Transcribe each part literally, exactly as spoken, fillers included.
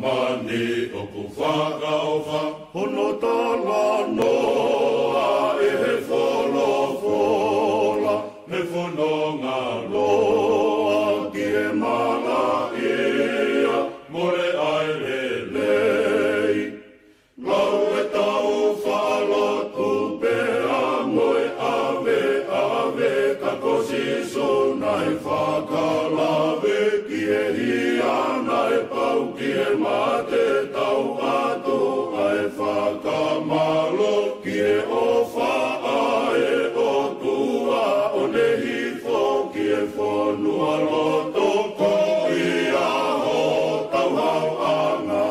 Ani ʻoku fakaʻofa hono talanoa ʻe he folofola, ne fononga loa ki he malaʻia, mole ʻa e lelei. Lau e tau faʻalotu pea mo e ʻaveʻave, ka ko Sīsū naʻe fakalave ki he hia, naʻe pau ki he mate, tau atu ʻa e fakamālō ki he ʻofa ʻa e ʻOtua, ʻo ne hifo ki he fonualoto, ko ia hotau hauʻanga.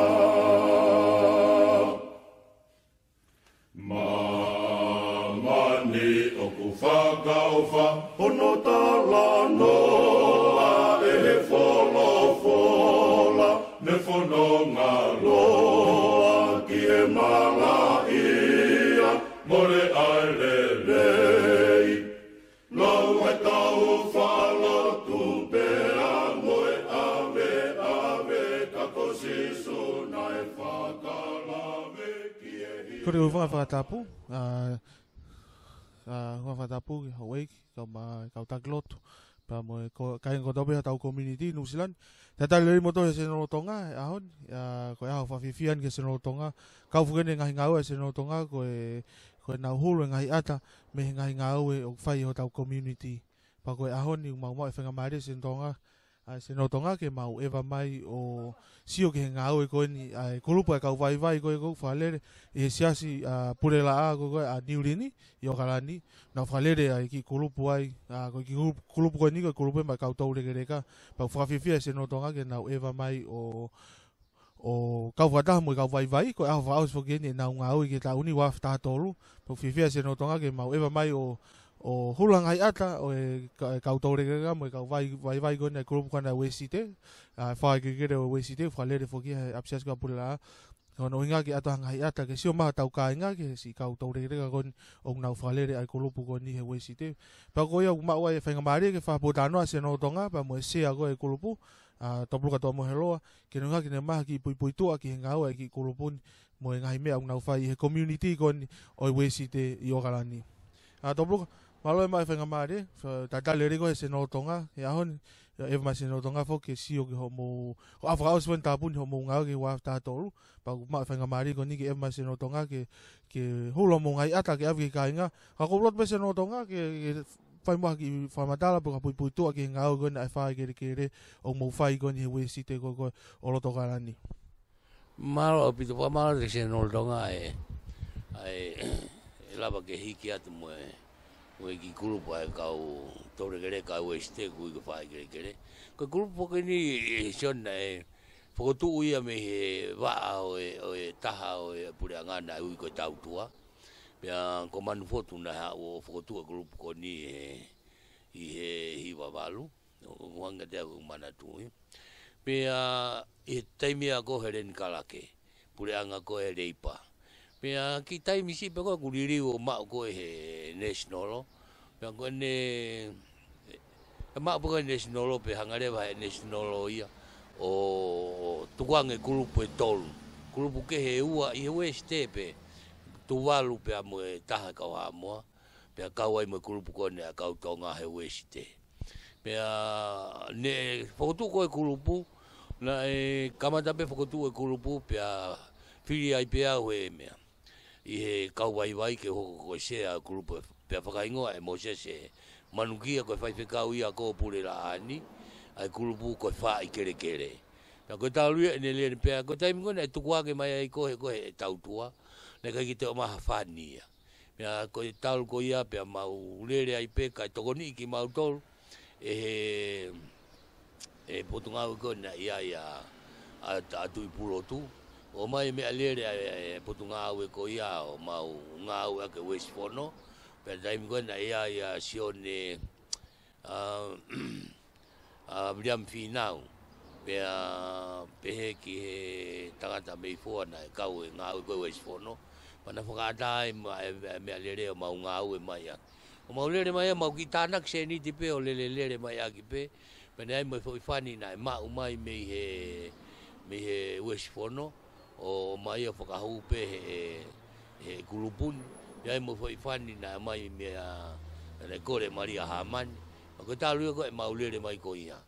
Māmani ʻoku fakaʻofa hono talanoa ʻe he folofola, ne fononga loa ki he malaʻia, mole ʻa e lelei. Lau e tau faʻalotu pea mo e ʻaveʻave, ka ko Sīsū naʻe fakalave ki he hia. Kole ʻoku ou fai ha fakatapu, ʻa, ʻa, fai ha fakatapu ki he houʻeiki, kau ma, kau taki lotu, pea mo e ko, kāinga kotoa pē hotau community New Zealand. Talitali lelei kimoutolu he Senolo Tonga, ʻa, ʻaho ni, ʻa, ko e ʻaho fakafiefia eni ki he Senolo Tonga. Kau foki eni e ngaahi ngāue ʻa e Senolo Tonga, ko e, ko ʻenau hulu e ngaahi ʻata, mei he ngaahi ngāue ʻoku fai ʻe hotau community. Pea ko e ʻaho ni ʻoku mau maʻu e faingamālie ʻa e Senolo Tonga, ʻa e Senolo Tonga ke mau ʻeva mai ʻo sio ki he ngāue ko eni ʻa e kulupu ʻa e kau vaivai ko ē ʻoku fakalele ʻi he siasi, ʻa, Pulelaʻā ko ē, ʻa Niu Lini, ʻi ʻOkalani, nau fakalele ʻa e kiʻi kulupu ai, ʻa, ko e kiʻi kulupu, kulupu ko eni ko e kulupu ʻa e kau toulekeleka, pea ʻoku fakafiefia ʻa e Senolo Tonga ke nau ʻeva mai ʻo ʻo kau fakataha mo e kau vaivai, ko e ʻaho fakaʻosi foki eni ʻenau ngāue ki he taʻu ni ua afe taha tolu, pea ʻoku fiefia ʻa e Senolo Tonga ke mau ʻeva mai ʻo, ʻo hulu ha ngaahi ʻata ʻo e ka-, e kau toulekeleka mo e kau vai-, vaivai ko eni ʻa e kulupu ko eni ʻa e Uēsite, ʻa, fakakelekele ʻo e Uēsite, fakalele foki he ʻapisiasi ko ē ʻa Pulelaʻā, ko hono ʻuhinga ke ʻatu ha ngaahi ʻata ke sio mai hotau kāinga ki he siʻi kau toulekeleka ko eni ʻoku nau fakalele ʻa e kulupu ko eni he Uēsite. Pea ko ia ʻoku maʻu ai e faingamālie ke fakapōtalanoa ʻa e Senolo Tonga, pea mo e sea ko ē e kulupu, ʻa, Topuluka Tuʻamoheloa, ke ne ʻuhinga ke ne maʻu ha kiʻi puipuituʻa ki he ngāue ʻa e kiʻi kulupu ni mo e ngaahi meʻa ʻoku nau fai ʻi he community ko eni ʻo e Uēsite ʻi ʻOkalani. ʻA, Topuluka, mālō e maʻu e faingamālie, fa-, talitali lelei koe he Senolo Tonga, he ʻaho ni, ʻeva mai Senolo Tonga foki ke sio ki hoʻomou, ko e ʻaho fakaʻosi foki eni tāpuni hoʻomou ngāue ki he ua afe taha tolu, pea ʻoku maʻu e faingamālie ko eni ke ʻeva mai Senolo Tonga ke, ke hulu hoʻomou ngaahi ʻata ke ʻave ki he kāinga. Ka ʻoku ou loto pē Senolo Tonga ke, ke fai muʻa ha kiʻi fakamatala pe ko ha puipuituʻa ki he ngāue ko eni ʻa e fakakelekele ʻoku mou fai ko eni he Uēsite ko ē ʻo loto ʻOkalani. Mālō ʻaupito, fakamālō atu ki he Senolo Tonga ʻa e, ʻa e, ʻe lava ke hiki atu mo e, mo e kiʻi kulupu ʻa e kau toulekeleka ʻa e Uēsite ʻoku ui ko e fakakelekele. Ko e kulupu foki eni, ʻe Sione, naʻe fokotuʻu ia mei he vaʻa ʻo e, ʻo e taha ʻo e puleʻanga naʻe ui ko e Tautua. Pea ko Manufotu naʻe haʻu ʻo fokotuʻu e kulupu ko eni he, ʻi he hiva valu, ʻo, ʻo hangē kiate au ʻoku ou manatuʻi. Pea ʻi he taimi ia ko ē ʻo Heleni Kalake, puleʻanga ko ē Leipa. Pea kiʻi taimi siʻi pē ko ē kuo liliu ʻo maʻu ko ē he National. Pea ko ʻene, ʻe maʻu pē ko ē National pea hanga leva he National ia ʻo tukuange kulupu ʻe tolu. Kulupu kehe ʻe ua ʻi he Uēsite pē, Tuvalu pea mo e taha kau Haʻamoa, pea kau ai mo e kulupu ko eni ʻa e kau Tonga he Uēsite. Pea naʻe fokotuʻu ko ē kulupu, naʻe kamata pē fokotuʻu e kulupu, pea fili ai pē au he meʻa ʻi he kau vaivai ke hoko ko e sea ʻo e kulupu, pea fakahingoa ʻe Mōsese Manukia ko e faifekau ia ko Pulelaʻā ni, ʻa e kulupu ko e Fakakelekele. Pea ko e talu ia ʻene lele pea ko e taimi ko ē naʻe tukuange mai ai ko ē, ko ē he Tautua, naʻe ʻikai ke toe ʻomai ha fani ia. Pea ko e talu ko ia pea mau lele ai pē kae tokoniʻi kimautolu ʻe he, ʻe he potungāue ko ē naʻe ʻi ai ʻa, ʻa, ʻa Tuʻipulotu. ʻOmai e meʻalele ʻa e, ʻa e potungāue ko ia ʻo mau ngāueʻaki e Uēsi Fono. Pea taimi ko ē naʻe ʻi ai ʻa Sione, ʻa, ʻa Viliami Fīnau, pea pehē ki he tangata mei Foa naʻe kau he ngāue ko ē Uēsi Fono, pea na fakaʻatā ai ma e, e meʻalele ʻo mau ngāue mai ʻaki. ʻO mau lele mai ʻa mau kiʻi tānaki sēniti pē ʻo lele lele mai ʻaki pē, pea naʻe ʻi ai mo e foʻi fani naʻe maʻu mai mei he, mei he Uesi Fono, ʻo ʻomai ʻo fakahū pē he, he kulupu ni. Pea ʻi ai mo e foʻi fani naʻe ʻomai meia, naʻe kole ʻe Malia Hāmani. Pea ko e talu ia ko ē ʻemau lele mai ko ia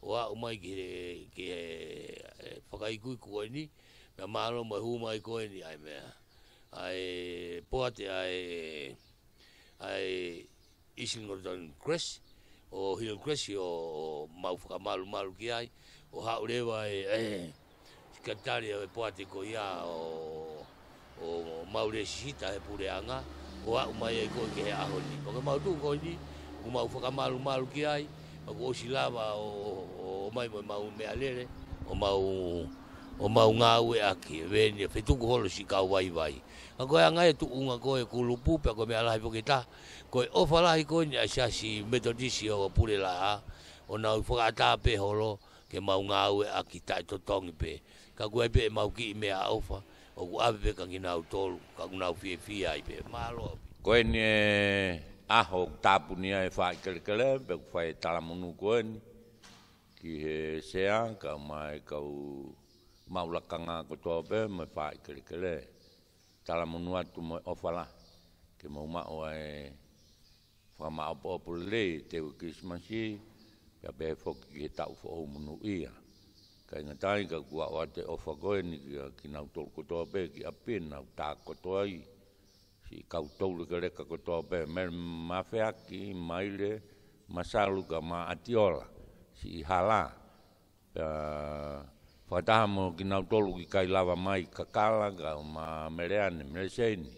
ʻo aʻu mai ki he, ki he, e, fakaikuiku ko eni, pea mālō mo e hū mai ko eni ʻa e meʻa, ʻa e poate ʻa e, ʻa e Islington Crest, ʻo Hillcrest, ʻo, ʻo mau fakamalumalu ki ai, ʻo haʻu leva e, e, sekelitali ʻo e poate ko ia ʻo, ʻo mau lēsisita he puleʻanga, ʻo aʻu mai ai ko ē ki he ʻaho ni. Pea ko ʻemau tuʻu ko eni, ʻoku mau fakamalumalu ki ai, pea kuo ʻosi lava ʻo, ʻo, ʻo ʻomai mo ʻemau meʻalele, ʻo mau, ʻo mau ngāueʻaki, ʻe veni ʻe fetuku holo siʻi kau vaivai. Ka ko e anga ia e tuʻunga ko ē e kulupu, pea ko e meʻa lahi foki ʻe taha, ko e ʻofa lahi ko eni ʻa e Siasi Metotisi ʻo Pulelaʻā, ʻo nau fakaʻatā pē holo ke mau ngāueʻaki taʻetotongi pē. Ka ʻoku ʻi ai pē ʻemau kiʻi meʻaʻofa ʻoku ʻave pē kia kinautolu, ka ʻoku nau fiefia ai pē. Mālō. Ko eni e ʻaho ʻoku tāpuni ai e faʻikelekele, pea ʻoku fai e talamonū ko eni ki he sea, kae ʻumaʻā e kau maʻu lakanga kotoa pē mo e faʻikelekele. Talamonū atu mo e ʻofa lahi ke mou maʻu ʻa e fakamaʻopoʻopo lelei e teu Kilisimasi, pea pehē foki ki he taʻu foʻou monūʻia. ʻIkai ngata ai ka ʻoku ʻoatu e ʻofa ko eni kia kinautolu kotoa pē ki ʻapi, nau tā kotoa ai, siʻi kau toulekeleka kotoa pē, Mele Mafeaki, Maile, Masalu kae ʻumaʻā ʻAtiola, siʻi hala. Pea fakataha mo kinautolu ʻoku ʻikai lava mai, Kakala kae ʻumaʻā Meleane, Meleseini,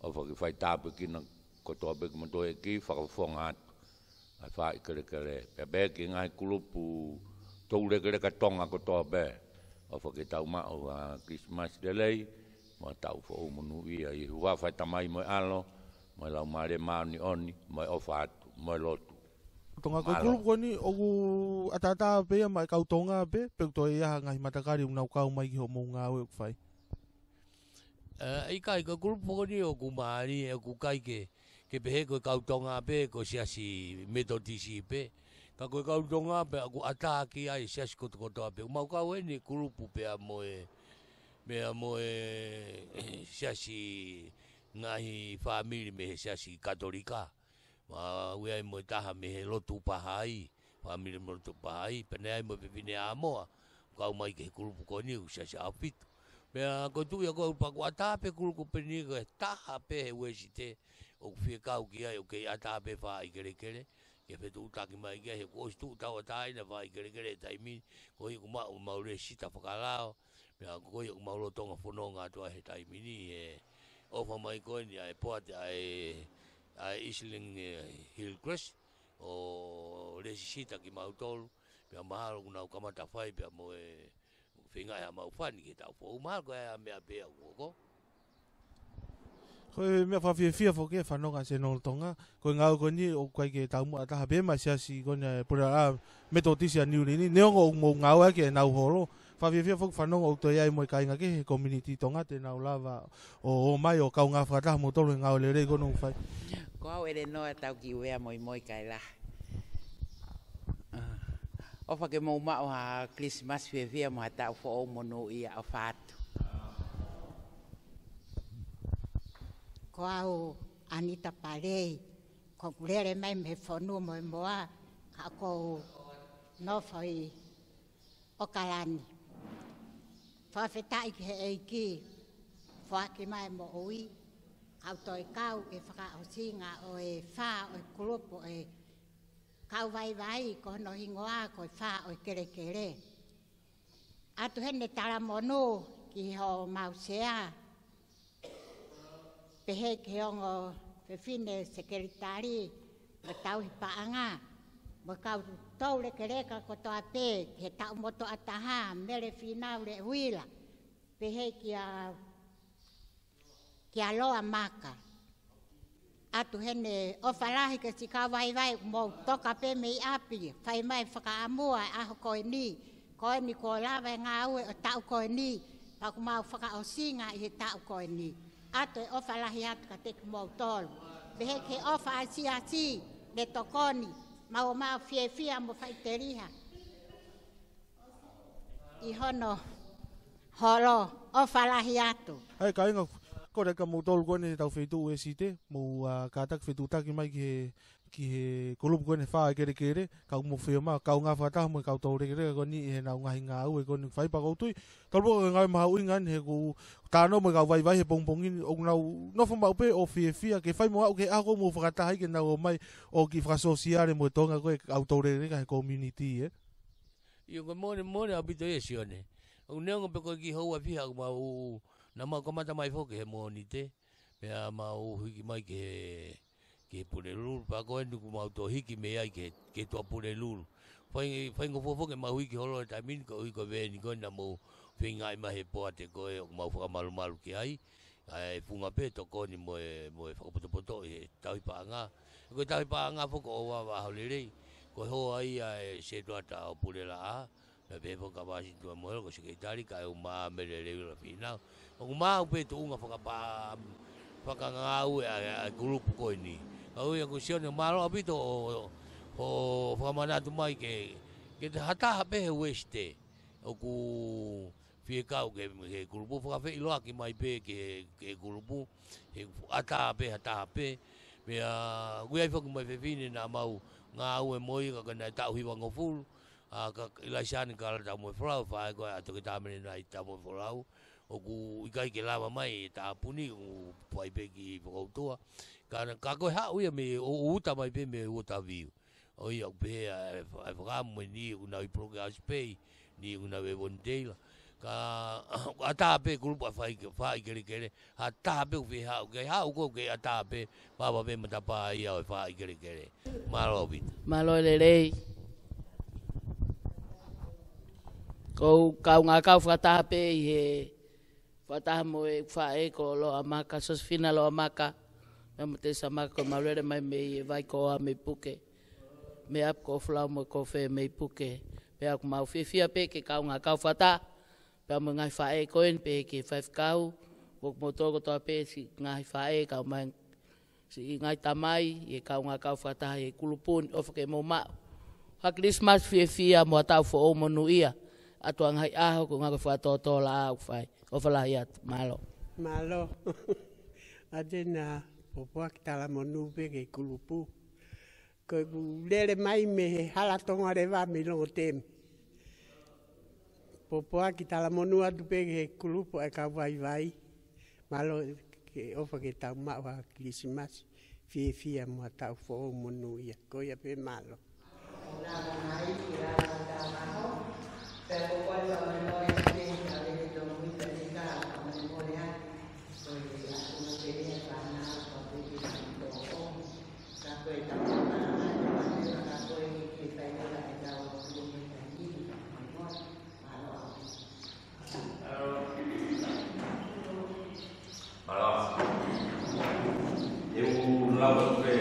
ʻofa ke fai tāpuekina kotoa pē kimoutolu ʻEiki, fakafofonga atu ʻa e faʻikelekele. Pea pehē ki he ngaahi kulupu toulekeleka Tonga kotoa pē, ʻofa ke tau maʻu ha Kilisimasi lelei mo ha taʻu foʻou monūʻia, ʻi he huafa ʻo e Tamai mo e ʻAlo mo e Laumālie Māʻoniʻoni, mo e ʻofa atu mo e lotu. Tonga, ko e kulupu ko eni ʻoku ʻataʻatā pē ia maʻa e kau Tonga pē, pe ʻoku toe ʻi ai ha ngaahi matakali ʻoku nau kau mai ki hoʻomou ngāue ʻoku fai? ʻE, ʻikai, ko e kulupu ko eni ʻoku mālie, ʻoku ʻikai ke, ke pehē ko e kau Tonga pē, ko e Siasi Metotisi pē. Ka ko e kau Tonga pē ʻoku ʻatā ki ai e siasi kotokotoa pē. ʻOku mau kau eni kulupu pea mo e, pea mo e siasi, ngaahi fāmili mei he Siasi Katolika. Mau ʻi ai mo e taha mei he lotu Pahai, fāmili mo e lotu Pahai, pea naʻe ʻi ai mo e fefine ʻAmoa, kau mai ki he kulupu ko eni ʻoku Siasi ʻAhofitu. Pea ko e tuʻu ia ko ē ʻoku pau ke ʻatā pē kulupu ko eni ko e taha pē he Uēsite, ʻoku fie kau ki ai, ʻoku kei ʻatā pē faʻikelekele, ke fetuʻutaki mai ki ai, he kuo ʻosi tuʻu tauʻatāina faʻikelekele he taimi ni, koeʻuhi ʻoku mau, mau lēsisita fakalao, pea ko ia ʻoku mau lolotonga fononga atu ai he taimi ni, he ʻofa mai ko eni ʻa e poate ʻa e, ʻa e Islington, e, Hillcrest, ʻo lēsisita kimautolu, pea mahalo ʻoku nau kamata fai pea mo e feinga ʻa e mau fani ki he taʻu foʻou, mahalo ko e meʻa pē ʻoku hoko. Ko e meʻa fakafiefia foki e fanongo ʻa Senolo Tonga, ko e ngāue ko eni ʻoku ʻikai ke taumuʻa taha pē maʻa e siasi ko eni ʻa e Pulelaʻā Metotisi ʻa Niu Lini, neongo ʻoku mou ngāueʻaki ʻenau holo. Fakafiefia foki fanongo ʻoku toe ʻi ai mo e kāinga kehe he community Tonga te nau lava ʻo, ʻo ō mai ʻo kaungā fakataha mo kimoutolu he ngāue lelei ko eni ʻoku fai. Ko au ʻElenoa Taukiuea Moimoi Kaila. ʻOfa ke mou maʻu ha Kilisimasi fiefia mo ha taʻu foʻou monūʻia, ʻofa atu. Ko au Anita Palei, ʻoku ou lele mai mei he fonua Moemoa, ka ʻoku ou nofo ʻi ʻOkalani. Fakafetaʻi ki he ʻEiki, foaki mai e moʻui, kau toe kau he fakaʻosinga ʻo e fā ʻo e kulupu ʻo e kau vaivai, ko hono hingoa ko e Fā ʻo e Kelekele. ʻOatu heni e talamonū ki homau sea, pehē ki he ongo fefine sekelitali mo e tauhi paʻanga, mo e kau toulekeleka kotoa pē, ki he taʻu motuʻa taha, Mele Fīnau Leʻuila, pehē kia, kia Loa Maka. ʻOatu heni e ʻofa lahi ki he siʻi kau vaivai, mou toka pē mei ʻapi, fai mai fakaʻamua e ʻaho ko eni, ko eni kuo lava e ngāue ʻo e taʻu ko eni, pea ʻoku mau fakaʻosinga ʻi he taʻu ko eni. ʻOatu e ʻofa lahi atu kiate kimoutolu. Pehē ki he ʻofa ʻa e siasi, ne tokoni, mau ō mai ʻo fiefia mo faʻiteliha ʻi hono Holo, ʻofa lahi atu. ʻAi, kāinga, ko e ka mou tolu ko eni he tau feituʻu ʻe site, mou, ā, kātaki fetuʻutaki mai ki he, ki he kulupu ko eni Faʻa ʻi Kelekele, kau mou fie ma, kau ngā fakataha mo e kau tau lekeleka ko eni he nau ngaahi ngāue ko eni fai pea ʻoku ou tui. Tolu pō ko e ngāue mahuʻinga eni he ʻoku tano mo e kau vaivai he pongipongi ni, ʻoku nau nofo maʻu pē ʻo fiefia, ke fai mo aʻu ke ako mo fakataha ai ke nau ō mai ʻo kiʻi fakasōsiale mo e Tonga ko e kau tau lekeleka he community, ē. ʻIo, ko e molemole ʻaupito ia Sione. ʻOku neongo pē ko e kiʻi houa ʻe fiha ʻoku mau, naʻa mau kamata mai foki he Mōnite, pea mau hiki mai ki he, ki he Pulelulu, pea ko eni kuo mau toe hiki mei ai ki he, ki he Tuʻa Pulelulu. Fai, faingofua foki ʻemau hiki holo he taimi ni koeʻuhi ko e veeni ko ē naʻa mou feingaʻi mai he poate ko ē ʻoku mau fakamalumalu ki ai. ʻA e funga pē tokoni mo e, mo e fakapotopoto ʻi he tauhi paʻanga. Ko e tauhi paʻanga foki ʻoku vava ʻaho lelei. Ko e hoa ia ʻe Setuata ʻo Pulelaʻā. Pea pehē foki kia Vasingtoni Moheloa ko e sekelitali kae ʻumaʻā Mele Leuila Fīnau. ʻOku maʻu pē tuʻunga fakapa-, fakangāue ʻa e, ʻa e kulupu ko eni. Ka ʻoku ou ʻai atu Sione mālō ʻaupito hoʻo, hoʻo fakamanatu mai ke, ke te ha taha pē he Uēsite ʻoku fie kau ki he, ki he kulupu, fakafeʻiloaki mai pē ki he, ki he kulupu, he ʻatā pē, ha taha pē. Pea ʻoku ʻi ai foki mo e fefine naʻa mau ngāue mo ia ka ko e naʻe taʻu hivangofulu, ʻa, ka ʻIlaisiane Kalatamoefolau, faʻē ko ē ʻa Toketā Mele Naitamoefolau, ʻoku ʻikai ke lava mai e tāpuni, ʻoku fai pē ki Fokoutua. Ka, ka ko e haʻu ia mei, ʻo, ʻo uta mai pē mei Uotaviu. ʻO ia ʻoku pehē ʻa e fa-, ʻa e fakaʻamu mo e niʻihi ʻoku nau ʻi Puloke House Bay, niʻihi ʻoku nau ʻi Avonitēila. Ka, ʻatā pē kulupu ʻa e Faʻa ʻi, Faʻa ʻi Kelekele, ha taha pē ʻoku fie haʻu, ke haʻu ko ē ke ʻatā pē, vava pē matapā ia ʻo e Faʻa ʻi Kelekele. Mālō ʻaupito. Mālō e lelei. Ko e kaungā kau fakataha pē ʻi he fakataha mo e faʻē ko Loʻamaka, Sosefina Loʻamaka, pea mo Tesa Maka, ko e mau lele mai mei he vai ko ā mei Puke, mei ʻapi ko Folau mo e Kofe mei Puke. Pea ʻoku mau fiefia pē ke kaungā kau fakataha, pea mo e ngaahi faʻē ko eni pē ki he faifekau, mo e motuʻa kotoa pē siʻi ngaahi faʻē kau mai siʻi ngaahi tamai, ʻi he kaungā kau fakataha ʻi he kulupu ni, ʻofa ke mou maʻu ha Kilisimasi fiefia mo ha taʻu foʻou monūʻia. ʻA e ngaahi ʻaho ko e ngaahi fakatōtōlaʻā ʻoku fai. ʻOfa lahi atu. Mālō. Mālō. ʻA te na pōpoaki talamonū pē ki he kulupu. Ko ʻeku lele mai mei he hala Tonga leva mei Longoteme. Pōpoaki talamonū atu pē ki he kulupu ʻa e kau vaivai. Mālō ke ʻofa ke tau maʻu ha Kilisimasi fiefia mo ha taʻu foʻou monūʻia. Ko ia pē, mālō. Mālō. ʻE u lau atu pē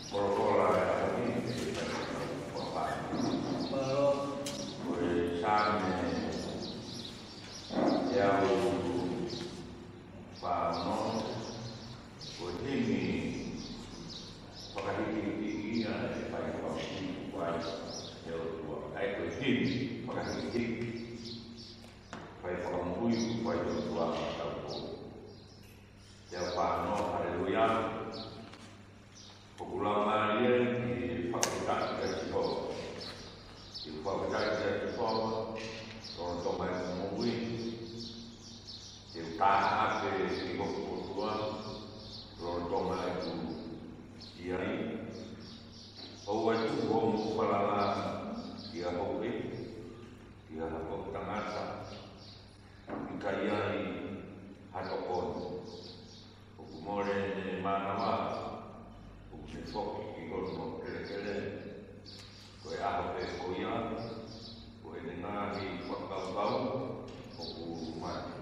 folofola ʻa e ʻaho ni, ʻe fai ʻa e folofola. Mālō. Ko e Saame teau fā ono, ko e himi fakahikihiki ia ʻe fai fakamoʻui kuo fai ʻe he ʻOtua. ʻA ia ko e himi fakahikihiki, fai fakamoʻui kuo fai ʻe he ʻOtua maʻatautolu. Teau fā ono, haleluia. ʻOku ou laumālie ke fakafetaʻi kia Sihova. Ke fakafetaʻi kia Sihova, lolotonga ʻeku moʻui. Ke u taʻaki pē ki hoku ʻOtua, lolotonga ʻeku siʻi ai. ʻOua ʻe tuku hoʻo moʻu falala kia hoku ʻEiki, kia hoku tangata, ʻikai ai ha tokoni. ʻOku mole ʻene mānava, ʻoku ne foki ki hono kelekele. Ko e ʻaho pē ko ia, ko ʻene ngaahi fakakaukau, ʻoku mate.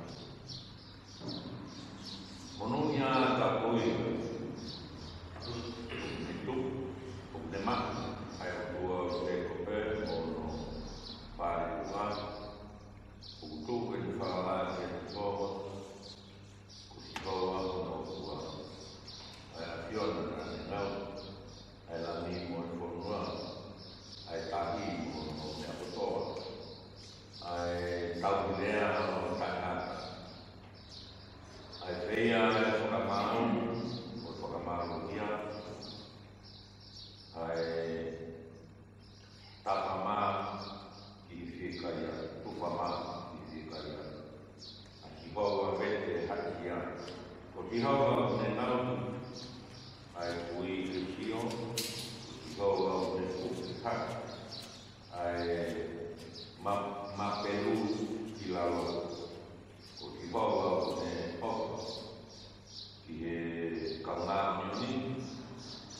lea ʻo e tangata. ʻA e feia ʻa e fakamālō, ʻo fakamālō ia. ʻA e tapa mā ki he fiekaia, tufa mā ki he fiekaia. ʻA Sihova vete haʻia. Ko Sihova ʻoku ne nau ʻa e kui ke sio, ko Sihova ʻoku ne kuki hake ʻa e ma-, mapelu ki lalo. Ko Sihova ʻoku ne ʻofa ki he kau māʻoniʻoni,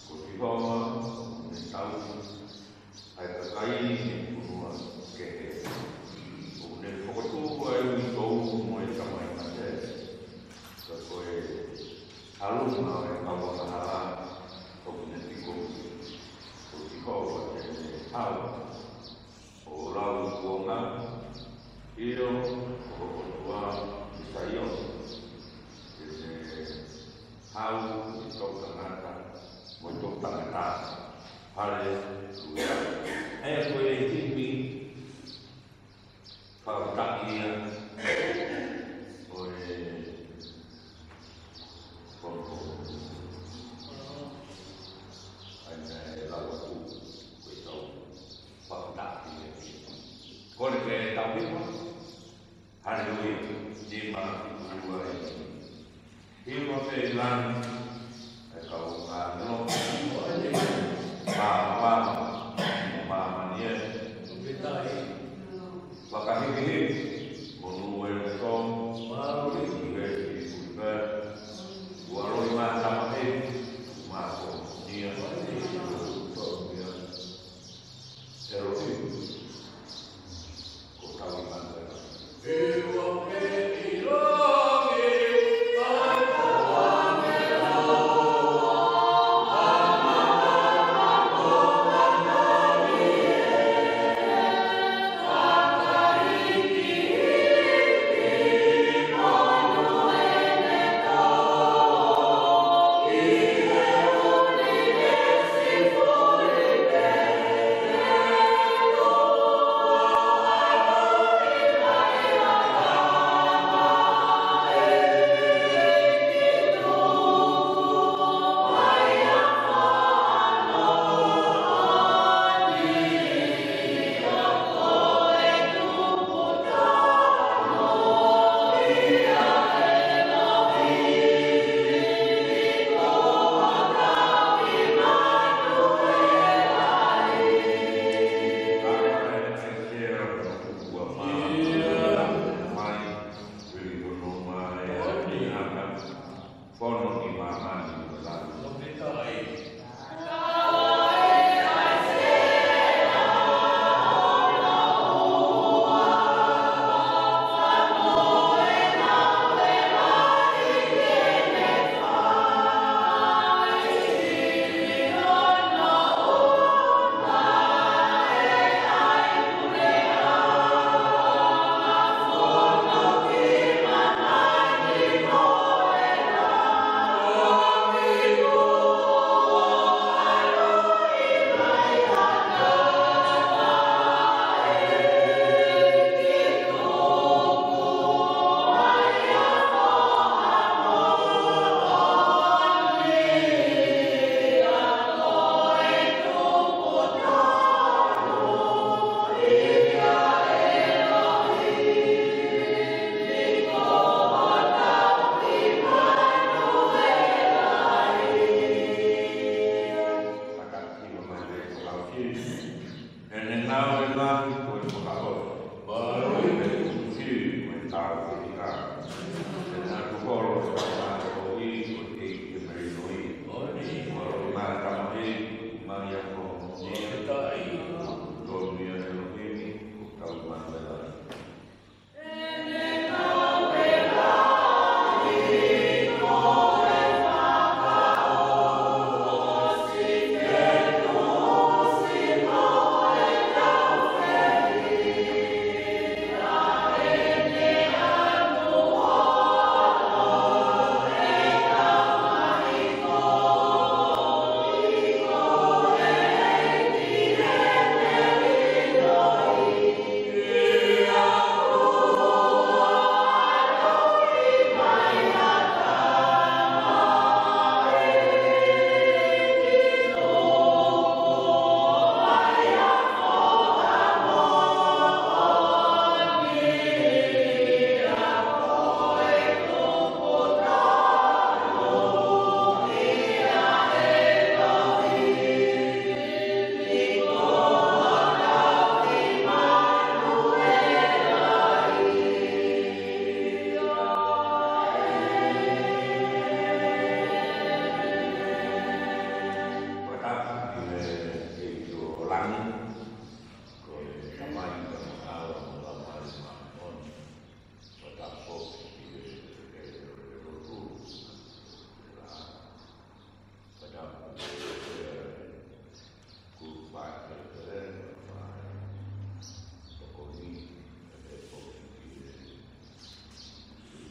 ko Sihova ʻoku ne tauhi ʻa e kakai mei he fonua kehe. ʻOku ne fokotuʻu ʻa e uitou mo e tamai mate, ka ko e ʻalunga ʻo e kau angahala ʻoku ne piko. Ko Sihova te ne hau ʻo lau kuonga, ʻio, ko ho ʻOtua ʻi Saione. Te ne hau ʻi he toʻutangata mo e toʻutangata. Haleluia. ʻA ia ko e himi fakafetaʻi ia ʻo e pongipongi. ʻA ia naʻe lau atu ko e tau fakafetaʻi ia. Kole ke tau hifo. Haleluia. Nima, ua, ʻi. Hifo pē ʻi langi ʻa e kau ʻāngelo. Māvae, māmani ē. Fakahikihiki, monū ē ʻo e tō. Mālō ʻi he ʻi pē. Ua loi mātama ē. Māko, nia. ʻElohim, ko tau i manu ē.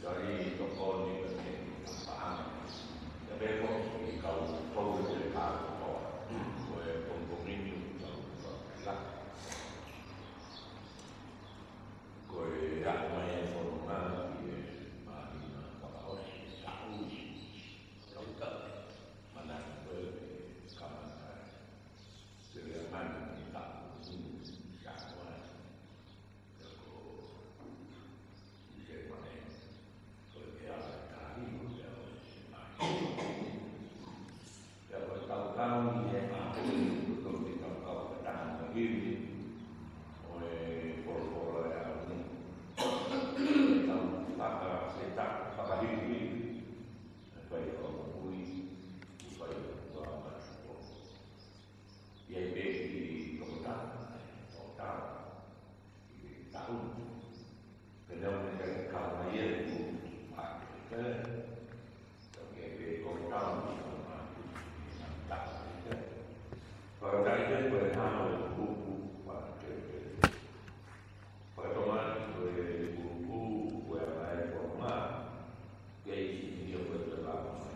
Tali tokoni pē ki he paʻanga. Pea pehē foki ki he kau tau e kātoa. Ko e pongipongi ni ʻoku tau fakafetaʻi. Ko e aʻu mai e fononga ki he māhina fakaʻosi e taʻu. Tau tau. Manatu ko e kamata. Te rea mani ni taʻu. Sa koa. Ia i pē ki tokotā, tokotā. Taʻu. Pea naʻe ʻikai kau mai ia ʻi he kupu ʻa e kele. Tau ke pē ko e taʻu, taʻu ke. Fakataʻi ke ko e hao e kupu ʻa e kele. Fakatonga ko e kupu ko e anga e fononga. Ke ʻi sini ia ko e lava mai.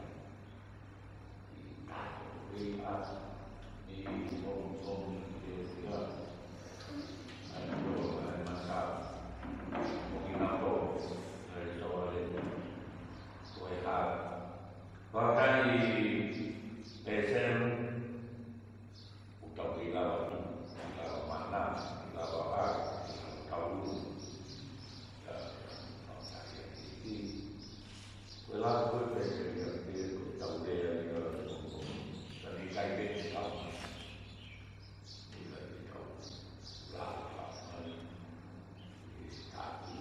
Ko e lava ko e pehē ia, ko e tau lea ia, ka naʻe ʻikai ke tau. ʻIkai ke tau. Lava, lava mai. ʻI he taʻu.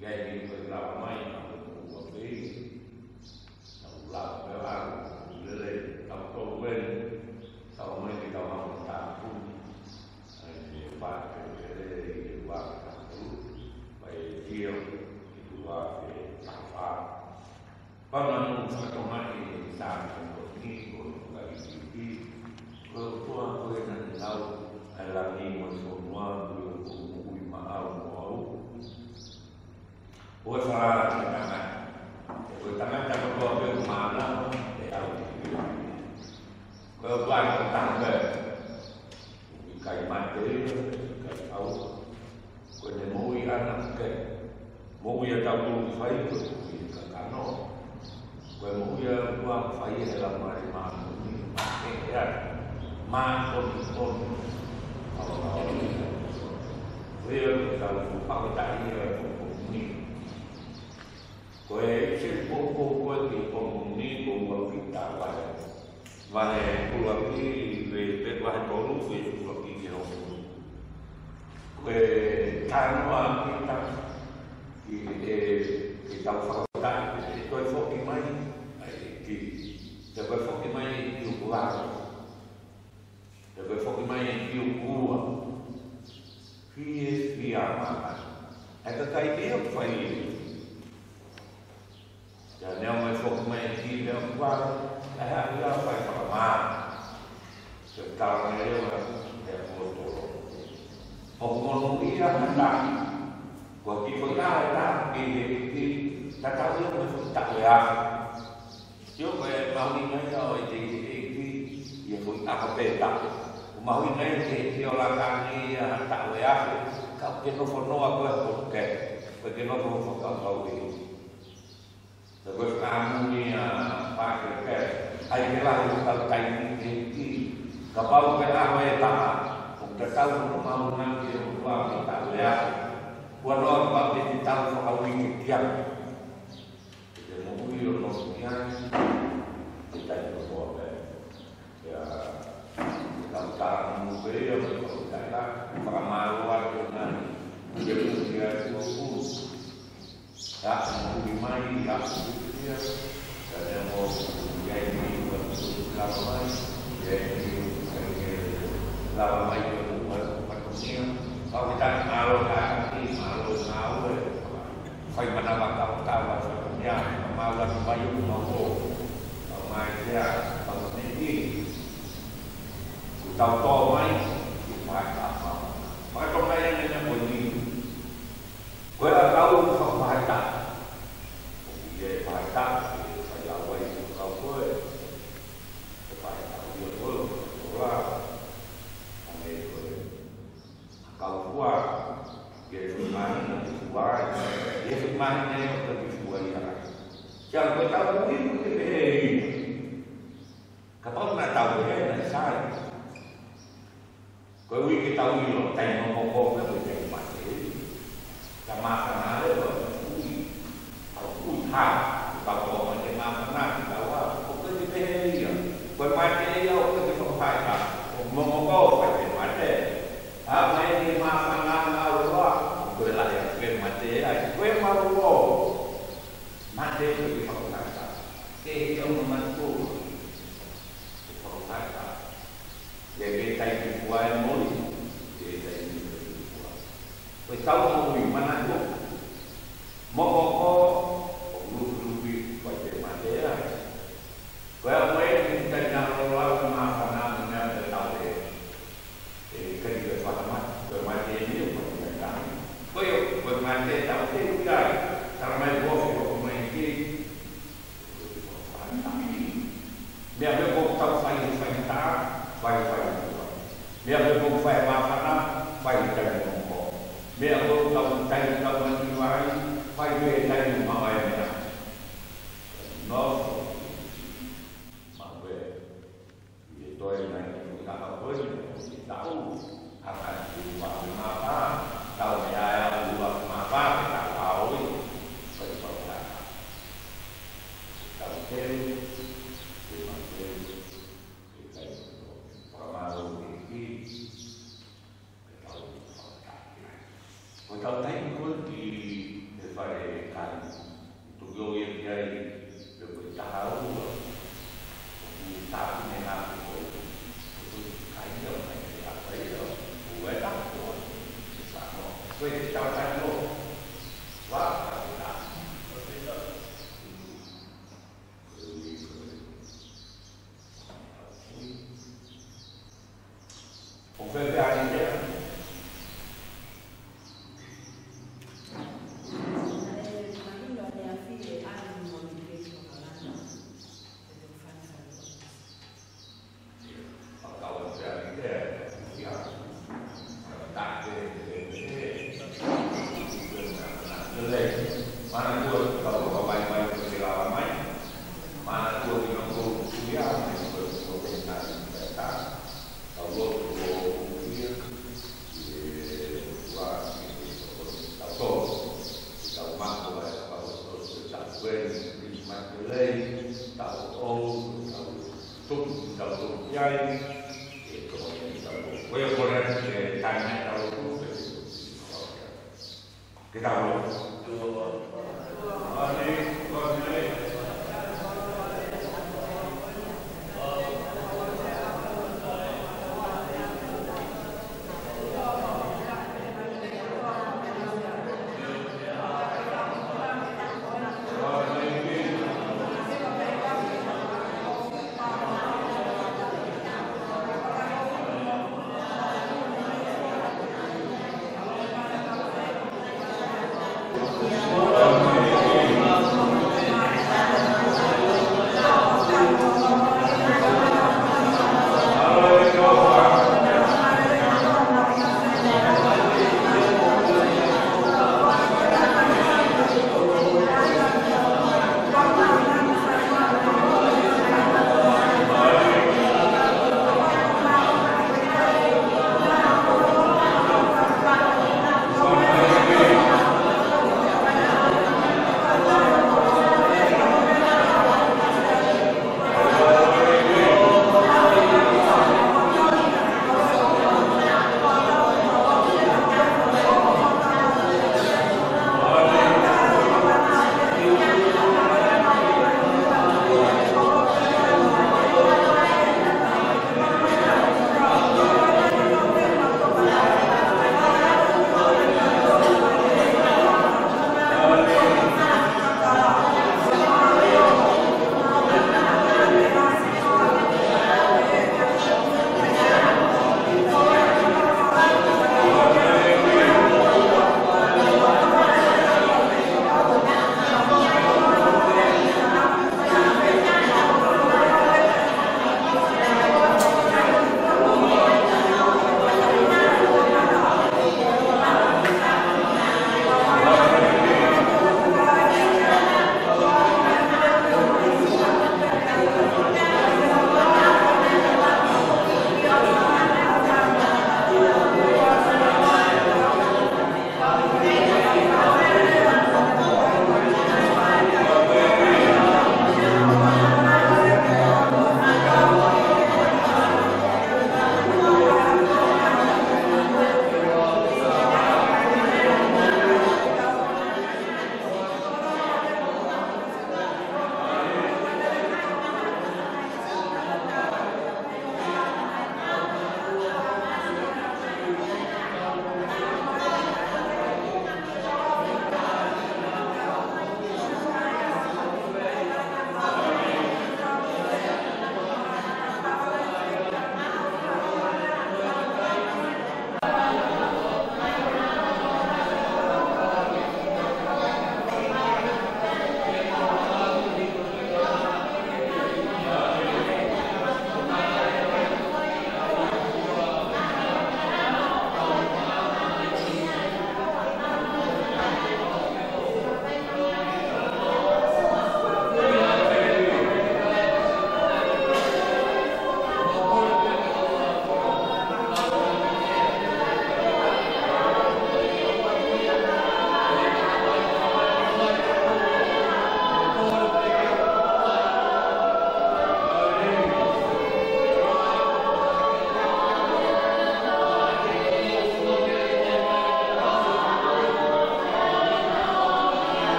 Ia, ʻi he lava mai, na ko e kua pē. Tau lava pē ʻalu, lele, tau tau ven. Tau mai ke tau hanga tapu. Ai, ne pate, lele, i te ua ke tapu. Pai e tio, i te ua ke tapu. Panganu fakatonga i tāna ko ni ko e fakaʻipiʻipi. Ko e ʻOtua ko e naʻa ne lau ʻa e langi mo e fonua, ko e ʻOtua ʻoku moʻui maʻau mo au. Ko e fala ki he tangata. Ko e tangata kotoa pē ʻoku mānava, ʻe au. Ko e ʻOtua ko e tangata. ʻIkai mate ia, ʻikai ʻalu. Ko ʻene moʻui ʻana ke moʻui ʻa tautolu ʻoku fai, ko e moʻui ʻa e kakano. Ko e moʻui ʻa e ʻOtua ʻoku fai ʻe he Laumālie Māʻoniʻoni, ʻa e ʻEiki, māʻoniʻoni. ʻAuangaua. Ko ia ʻoku tau fakataʻi ʻa e pongipongi ni. Ko e ʻi he pongipongi ko ē ki he pongipongi ni, ko ua Pita vahe. Vahe ʻuluaki, veesi pē vahe tolu, veesi ʻuluaki ki he hongofulu. Ko e talanoa ʻa Pita, ki he, ke tau fakataʻi, ʻe toe foki mai, ʻa e ʻEiki. Te ko e foki mai ʻi ʻUkulato. Te ko e foki mai ʻi ʻUkua. Fiefia māmani. ʻA e kakai pē ʻoku fai ʻe. Ia ne ʻomai foki mai ki he ʻOtua, ʻa e haʻu ia fai fakamā. Ke tala mai leva, ʻe ʻAposetolo. ʻOku monūʻia ha taha. Ko e kiʻi foʻi ʻaho ʻe taha, ki he ʻEiki, tatau ia mo e foʻi taʻu ʻe afe. Sio ko e mahuʻinga ia ʻo e teitei ʻEiki, ʻi he foʻi ʻaho pē taha. ʻOku mahuʻinga ia ki he ʻEiki ʻo laka ange ia ha taʻu ʻe afe, ka ke nofo noa ko e hoke, ko e ke nofo fakakaukau ʻi. Ka ko e fakaʻamu ia pāke pē, ʻai ke lahi ʻo kau taimi ki he ʻEiki, kapau ko e ʻaho ʻe taha, ʻoku tatau mo mahuʻinga ki he ʻOtua mo e taʻu ʻe afe. Kuo noa kapau te te tau fakauike ki ai. Te te moʻui ʻo nofo ki ai, te tai kotoa pē. Ia, te tau tānaki pē ia, mo e tau taʻe, fakamālō atu ngani. Te te moʻui ai, ʻo ʻo. Ia, moʻui mai, ia, ia. Ia, te mo, ia, ia, ia, lava mai, ia, ia, ia, lava mai, ia, ia, ia, ia. Kau kita mālō, mālō, mālō, ia. Fai manava tau tau a fai ia, mālō atu mai o mau o. Tau mai ia, tau nei. Ku tau tō mai, ku fai ka mau. Fakatonga ia ne na ko ni. Ko e ʻakau ku fakafaita. Ke māhina ki fua ai, ke māhina ʻo ka ki fua ia. Sia ko tau ui ʻoku ke pehē ia. Kapau naʻa tau pehē naʻe sai. Ko e ui ke tau ʻilo, taimi momoko pē ko e taimi mate. Ka māfana leva ʻa e ui. ʻA e ui hā, ka ko e mate māfana ki tau ā. ʻOku ke pehē ia. Ko e mate ia ʻoku ke fakafaita. ʻOku momoko pē ke mate. ʻA mai ke māfana na ua. Ko e lahi ʻa e mate ai. Ko e malu ʻo. Mate ko e fakafaita. Ke ia mo matu. Ke fakafaita. Ke ke taimi fua e moli, ke taimi fua. Ko e tau moʻui manatuʻi. Momoko, ʻo lulupi, ko e mate ai. Ko e ʻaho ē, ke taimi ʻa e lolo ʻa e māfana mo e meʻa ko e tau ē. ʻE, ka ni ko e fakamate, ko e mate ni, ko e mate. Ko e, ko e mate tau te ui ai. Tala mai ko e, ko e mai ke. Meʻa pē ʻoku tau fai, fai tā, fai, fai tā. Meʻa pē ʻoku fai māfana, fai taimi momoko. Meʻa ʻoku tau tai tau mati vai, fai pē taimi maʻu ai meʻa. Nofo. Maʻu pē. ʻI he toe nai ki he taha ko eni, ʻi he tau. Hanga ki he ua he mapa, tau meʻa ʻa e ua he mapa, ke tau ʻaoi, ko e pau tā. Tau teu, ke mau teu, ke kai tau. Fakamālō ki he ʻEiki, ke tau fakataki ai. Ko e tau taimi ko ē ki he fale kai, tuku ʻo ia ki ai, pe ko e taha ua, ʻoku tāpuni hake ko ē, ʻoku kai ia mai ke a kai ia, ʻo e taha ua, ke fano. Ko e tau taimi ʻo, ua, ka ke tā. ʻO fēfē ai lea?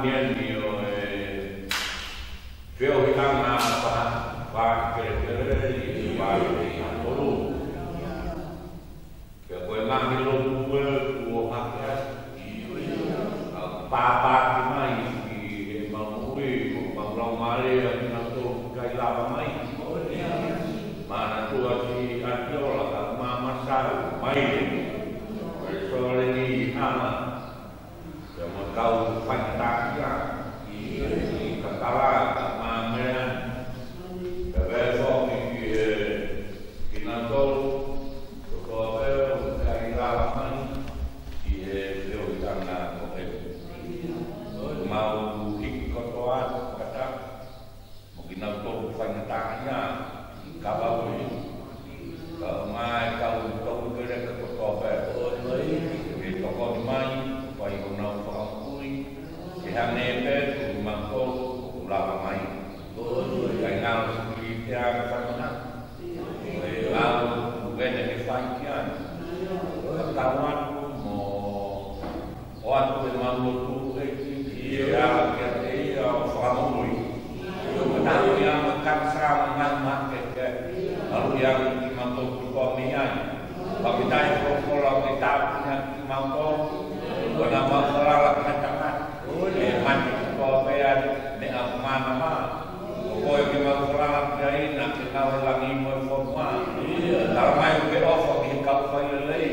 ʻeni ʻo e feohiʻanga paha, paha kelekele ʻi he vahe ʻe tolu. Pea ko e ngaahi lotu ē kuo hake atu, ʻa e pāpāki mai ki heʻemau moʻui, ko ʻemau laumālie ʻa kinautolu ʻoku ʻikai lava mai. Manatua siʻi ʻAtiola, ka Mama Sau, mai ē. Ko e sole ni hala. Pea mo e kau faingataʻaʻia ʻi Kakala, ka Mama Mean. Pea pehē foki ki he kinautolu kotoa pē ʻoku ʻikai lava mai ʻi he feohiʻanga ko ē. Mau hiki kotoa atu fakataha mo kinautolu faingataʻaʻia, ka vau ē, ka ʻomai kau tau keleka kotoa pē. Ke tokoni mai, fai honau fakamoʻui, ke hangē pē ko kimautolu ʻoku lava mai. ʻIkai ngalo sipilitea ke fai mana. Ngalo ʻuhene ke fai ki ai. Ka tau atu mo ʻoatu ʻemau lotu ʻEiki, ʻi he ʻaho kiate ia ʻo fakamoʻui. ʻO taʻu ia mo e kanisā mo e ngaahi mahaki kehekehe. Malu ia kimautolu kotoa mei ai. Pea ke taʻe folofola ʻo ke tāpuekina kimautolu. Ko ʻenau mau falala ki he tangata. ʻE mate kotoa pē ʻa e meʻa mana mā. Ko koe ke mau falala ki ai naʻa ke ngāue he langi mo e fonua. Tala mai ʻoku ke ʻofa ki he kau fai lelei.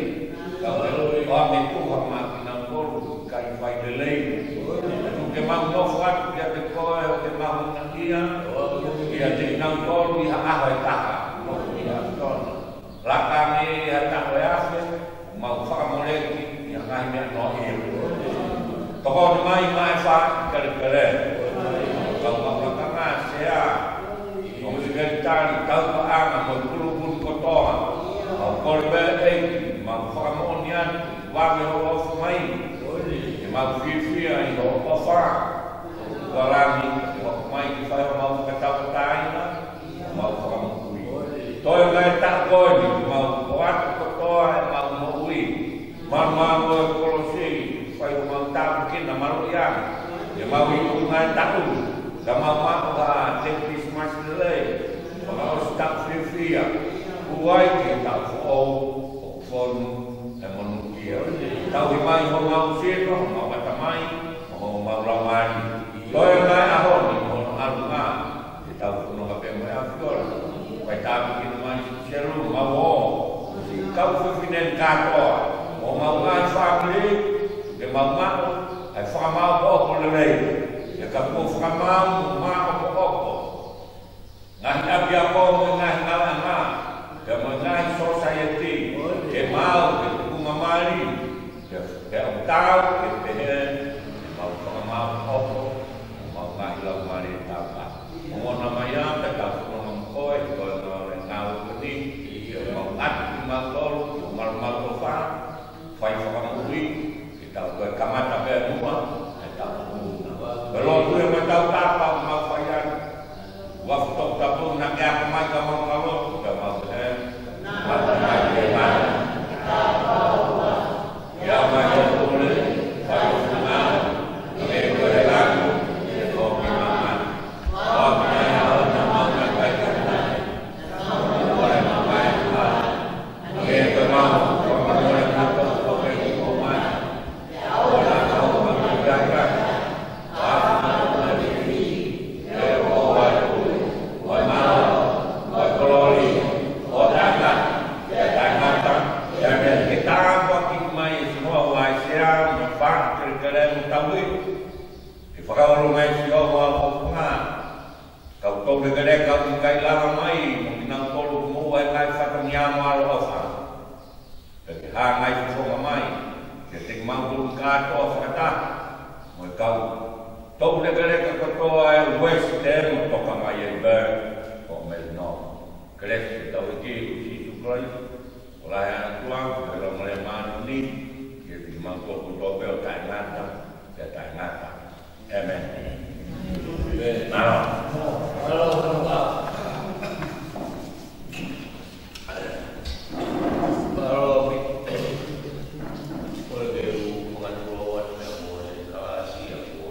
Ka ʻoku ke ʻoange tuha maʻa kinautolu ʻoku ʻikai fai lelei. Tuku ke mau nofo atu kiate koe ʻo ke mahuʻingaʻia kiate kinautolu ʻi ha ʻaho ʻe taha. Lotu ʻi ha tona. Laka ange ʻi ha taʻu ʻe afe, mau fakamoleki ʻi ha ngaahi meʻa noaʻia. Tokoni mai maʻa e faʻahi kelekele. Kau maʻu lakanga, sea, ʻo sekelitali, taukaʻanga mo e kulupu ni kotoa. Mau kole pē ʻEiki, mau fakamoʻoni atu, vave hoʻo ʻofa mai. Ke mau fiefia ʻi hoʻo ʻofa. Tuʻa langi, ke hoko mai ke fai homau fakatauʻatāina, homau fakamoʻui. Toe mai taʻu ko eni, mau ʻoatu kotoa ʻemau moʻui. Malumalu ʻo e kolosi, fai homau tāpuekina maluʻi ange. Ke mau iku mai taʻu, ka mau maʻu ha tepi Kilisimasi lelei. Fakaʻosi taʻu fiefia, ʻo aʻu ki he taʻu foʻou, ʻoku fonu e monūʻia. Tauhi mai homau sino, homau ʻatamai, mo homau laumālie. Toe mai ʻaho ni mo hono ʻalunga, ke tau fononga pē mo e ʻAfiola. Fai tāpuekina mai siʻi Selu, mau ō, siʻi kau fefine ni kātoa, mo homau ngaahi fāmili, ke mau maʻu ʻa e fakamaʻopoʻopo lelei. Ke ka kuo fakamaʻu mo maʻopoʻopo ngaahi ʻapiako mo e ngaahi ngāueʻanga, pea mo e ngaahi sōsaieti, ke maʻu, ke tuku mamahi, ke, ke ʻautau, ke pehē, ke mau fakamaʻopoʻopo, mo mau ngaahi laumālie tāpuaki. Mo ʻomai ā, ke tau fononga mo koe, ko e ngāue, ngāue ko eni, ke mau ʻatu kimautolu, ke mau maʻu ʻofa, fai fakamoʻui, ke tau toe kamata pē muʻa, ke tau muʻa. Pea lotu ē mo e tautapa, mau fai ai. Ua foto tapu naʻa ke ako mai ka mau kalo, ka mau he. Mau mai ke mana. Ia mai o tole, fai o funa, ke ko e langi, ke ko ki mama. Mau mai a o na mau na kai ka na. Mau mai a o na. Ke ko mau, ko mau na ko ko ke ko mai. Kau tau lekeleka ʻoku ʻikai lava mai, mo kinautolu ʻoku moʻua ʻi he ngaahi fatongia mo ʻaloʻofa. Pea ke hāngai fofonga mai, kiate kimautolu kātoa fakataha, mo e kau tau lekeleka kotoa ʻi West End mo Tokamai ʻi Bern, ʻo Melino. Kelesi ʻa hotau ʻEiki ko Sīsū Kalaisi, ʻofa ʻa e ʻOtua, mo e Laumālie Māʻoniʻoni, ke ʻiate kimautolu kotoa pē ʻo taʻengata, pea taʻengata. ʻĒmeni. Mālō. Mālō. Ko e ke u fakatulou atu mo e kalasi ʻa kuo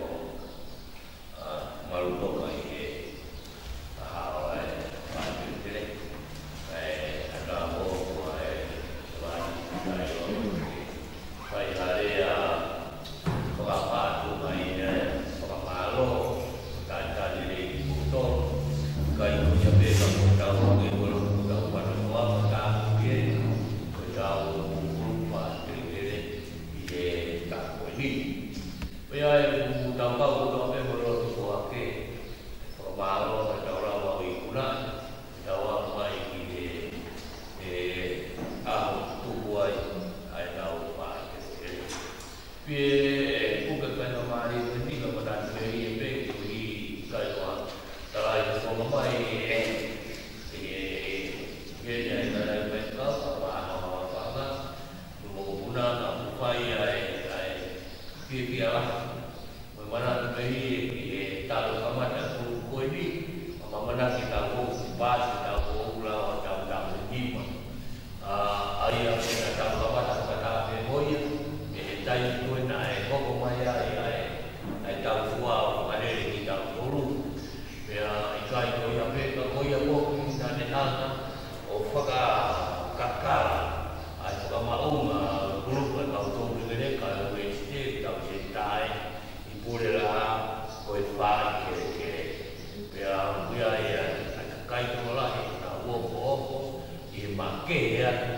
ʻE atu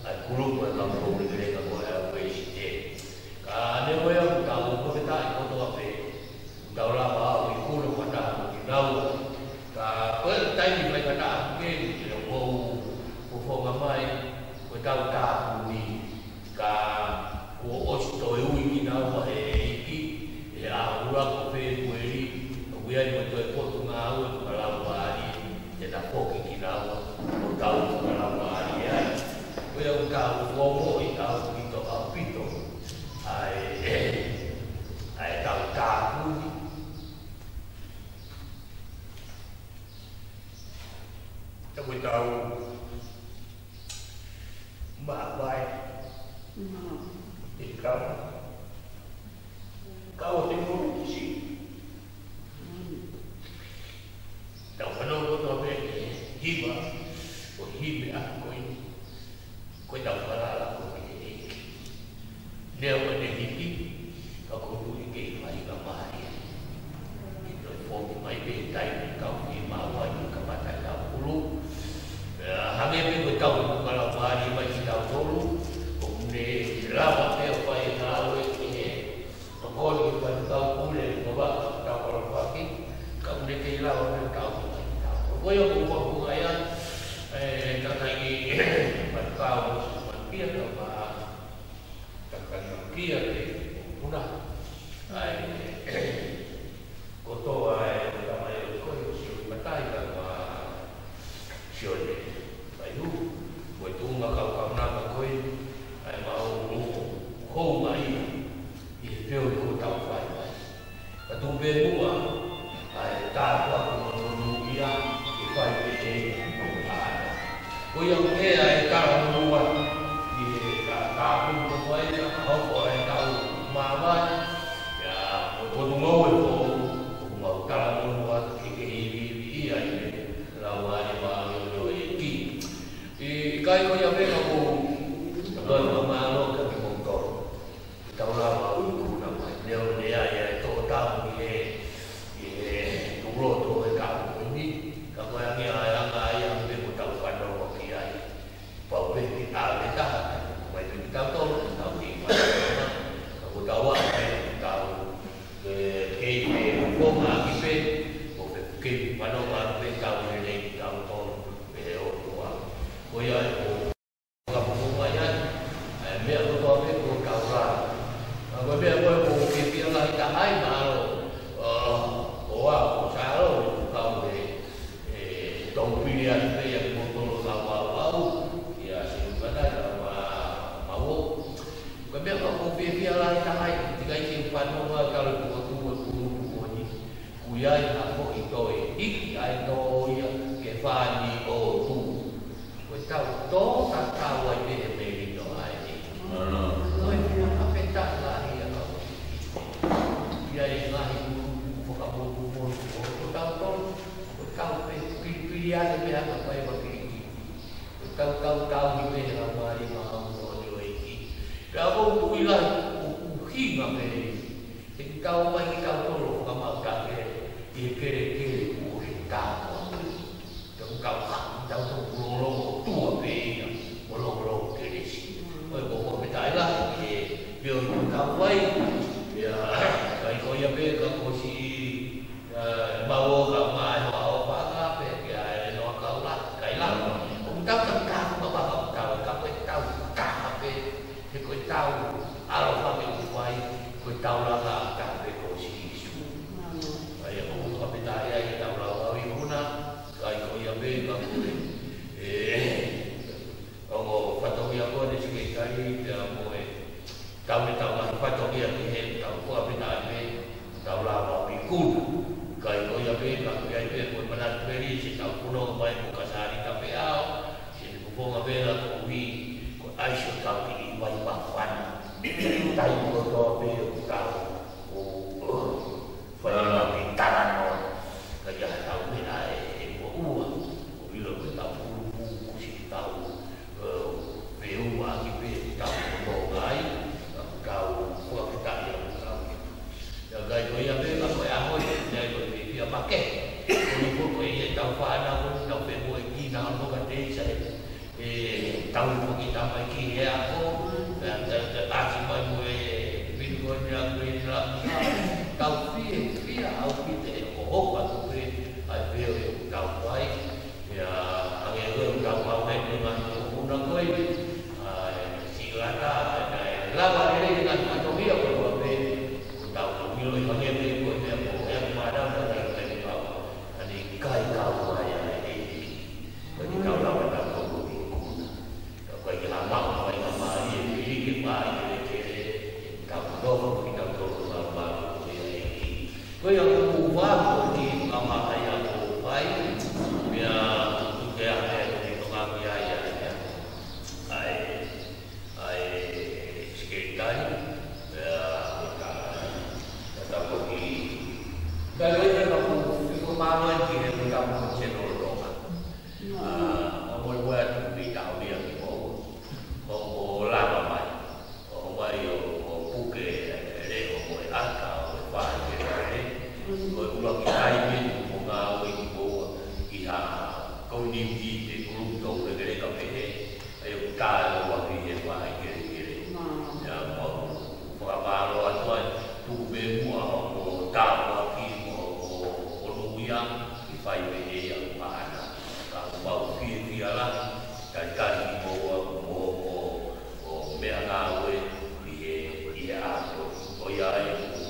ʻa e kulupu ʻa e kau fou leleka ko e ʻa Uēsite. Ka neongo ia ʻoku tau fakafetaʻi kotoa pē, ʻoku tau lava ʻo ikuna fakataha mo kinaua. Ka ko e taimi faingataʻa ke ni ke ʻoku ou fofonga mai, ko ʻetau tāpuni. Ka kuo ʻosi toe ui kinaua ʻe he ʻEiki, ʻi he ʻaho ua ko Fēpueli, ʻoku ʻi ai mo e toe potungāue fakalaumālie, te na foki kinaua, ʻo tau fakalaumālie ai. Ko ia ʻoku tau ongoʻi ʻaupito, ʻaupito, ʻa e, ʻa ʻetau tāpuni. Tau e tau Mavae. Te kau. Kau te mulu kisi. Tau fanongo kotoa pē ki he hiva, ʻo hime ʻa ko eni. Ko ʻetau falala ko eni ki he ʻEiki. Neongo ʻene hiki, ka ʻoku ou tui ʻe kei fai ka maha ia. ʻE toe foki mai pē taimi kau ki maua ʻi he kamata ʻetau kulupu. Pea hangē pē ko ʻetau fakalaumālie mai kitautolu, ʻoku ne lava pē ʻo fai ʻa e ngāue ki he tokoni ki he faifekau pule, ko e vaka ʻoku tau kalofaki, ka ʻoku ne kei lava pē ʻo tau ki mai kitautolu. Ko ia ʻoku ou fakafofonga ai, ʻe, tangataʻeiki faifekau mo e faifekau kia tau ma Takana kia te puna. ʻAi, kotoa e tamai ʻo ko e sio matai ka ma sio ne. ʻAi hu, ko e tuʻunga kau kaunanga ko e, ʻai ma o mo, hounga ia, ʻi he feohi ko tau fai mai. Ka tuku pē muʻa, ʻa e tāpuaki mo e monūʻia, ke fai pē ke ʻi ai. Ko ia ʻoku ʻi ai ʻa e talamonū atu, ʻi he ka, ka pun ko fai, ka hoko ʻa e tau mavae, ia, ko e potungāue ko, ʻoku mau talamonū atu ke ke ivi, ivi, ʻi ai pē, lau ʻa e mālō ʻo e ʻEiki. ʻIkai ko ia pē ka ko, ka ko e mālō ka ke mau toro. Tau lava ʻo ikuna mai. Leo lea ia e tō tau ʻi he, ʻi he tuʻuloto ʻo e tau ko eni. Ka ko e ange ʻa e anga ia ʻa e meʻa ko tau fanongo ki ai. Pau pē ki ʻave taha, mai pē ki tau tolo, tau ki fanongo. Ka ko tau ʻa e tau, ʻe, kei pē, ko ma ki pē, ko pē kei fanongo pē tau lelei ki tau tolo, pē ʻo tua. Ko ia e ko Ka pupunga ia, ʻa e meʻa kotoa pē ko tau lava. Ka ko e meʻa ko ē ʻoku ke pia lahi taha ai mahalo, ʻo, ʻo au, ʻo Salo, ʻoku kau he, ʻe, tau pili atu pē ia ki motolo ka wau au, ia se ukanai ka ma, ma wo. Ka meʻa ko ē ʻoku ke pia lahi taha ai, tika i ke fanongo ʻa e kalo ko tu, ʻo tu, ʻo ni. Kuo ʻi ai ha foʻi toe hiki ʻa e tō ia ke fāni ʻo tu. Ko e tau tō tatau ai pē he melino ai. Ko e fua ka pē tau lahi a kau. ʻI ai ngaahi ʻulu fakamotumotu ko tau tō. Ko tau pē pilipili ane pē hanga pai ma pilipili. Ko tau tau tau ni pē he lau mali ma au no ni o eki. Pea ko ui lahi ʻo ʻuhinga pē. He ʻikai tau mai ki tau tolo ka mau ta ke. ʻI he kelekele ʻo he tau. Tau tau ka, tau tau lolo tua pē ia, ʻo lolo kelesi. ʻOi, ko ko pē tai la, ʻe, pio i tau vai, ia, kai ko ia pē ka ko si, ʻe, mau o ka mai hoa o panga, pē, pē, ʻe, no ka la, kai la. ʻO tau tau ka, ka, ka, ka, ka, ko e tau, ka, ka, pē, he ko e tau, ʻalofa ke u vai, ko e tau la ka, ka, pē ko si Sīsū. ʻAi, ʻo ka pē tai ai, tau la, ka, i huna, Kai ko ia pē ka ko e, ʻe, ongo fatongia ko eni Sekelitali, pea mo e tau me tau ngaahi fatongia ki he tau ko a pē tai pē, tau lava ʻo ikuna. Kai ko ia pē ka ko ia pē ko e manatu pē ni, se tau kuno mai ko ka sāni ka pē ao, se ne kuponga pē la ko ui, ko ʻai so tau ki i vai pa fana. Tai ko tō pē o tau, ʻo, ʻo, Fai ʻa e talanoa, ka ʻi ai ha tau meʻa ʻe, ʻe ua ua, ʻo ʻilo ko e tau pulupu, ko si tau, ʻe, pē ua ki pē tau kotonga ai, ka ko tau fakafetaʻi ʻa ko tau. Ia kai ko ia pē, ka ko e ʻaho ia, ia ko e pia make. Ko ni ko ko e ia tau fānau, ko tau pē mo e kina, mo ka te isa e, ʻe, Kau foki tamaiki he ako, pea ta, ta, ʻasi mai mo e pini ko eni a ko eni la, tau fiefia ʻaupito he ʻoku ʻofa atu pē ʻa e pehē ʻoku tau fai, pea hangē ko e tau fai he ngaahi tōkuna ko ē, ʻa e sila ta, ʻa e lava lelei ngaahi fatongia ko ē pē, ʻoku tau ʻilo ʻi hangē pē ko e meʻa ko e meʻa mānava ʻa e kai kau, ʻa e kai kau ai ʻa e ʻEiki. Ko e tau lava tau tōkuna. Ka ko e ke hama, ko e hama i e pili ke pā i ke le ke le, tau tō, ko e tau tō, tau pā, ko e ʻEiki. Ko ia ʻoku ou vā, ko e ki hama ai a ko fai, mea tu ke a mea ko e toka ki ai a ia. ʻA e, ʻa e, sekelitali, mea ko e ka, ka tau ko ki, ka ko e ka ko fiko mālō ki he ko e ka mo General Tonga. ʻA, ʻoku ou ʻoatu e taʻoʻia kiate kimoua. ʻOku lava mai. ʻOku mai ʻo, ʻo puke e leʻo mo e ʻata ʻo e fai ke le. Ko e ʻuluaki taimi ʻoku mo ngāue kimoua ʻi ha community pe kulupu tau lekeleka pehē. ʻA ia ʻoku tā e ʻuluaki he fai ke le. Ia mau fakamālō atu ai, tuku pē muʻa ʻo tāpuaki mo, mo, mo ʻonoʻia, ʻi fai pē ʻe ia ʻa ʻana. Ka ʻoku mau fiefia lahi, talitali kimoua mo, mo, mo meʻangāue ʻi he, ʻi he ʻaho. Ko ia ai, ʻoku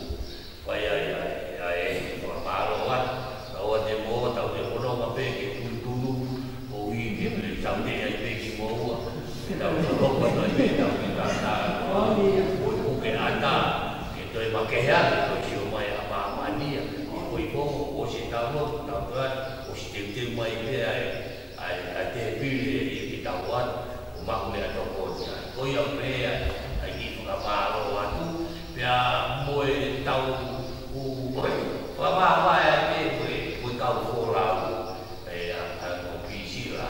fai ai, ʻa e, ʻa e, fakamālō atu. Ka ʻoua te mo tau te fononga pē ke tūtū, ʻo i ke mele tau te ai pē kimoua. Ke tau te hoko atu ai pē tau ke tata. Ko e puke ʻata, ke toe makehe atu, ko e sio mai ʻa māmani ia. Ko e pongo, ʻosi e tau lotu, tau tau, ʻosi teuteu mai pē ai. ʻA e, ʻa e tēpile ʻi, ʻi tau atu, ʻo maʻu meʻatokoni ai. Ko ia pē ai, ʻa e kiʻi fakamālō atu, pea mo e tau ʻoku, ʻoku fakamālō ai pē ko e, ko e kau folau, ʻe, ʻa, ʻa, ko Pisila,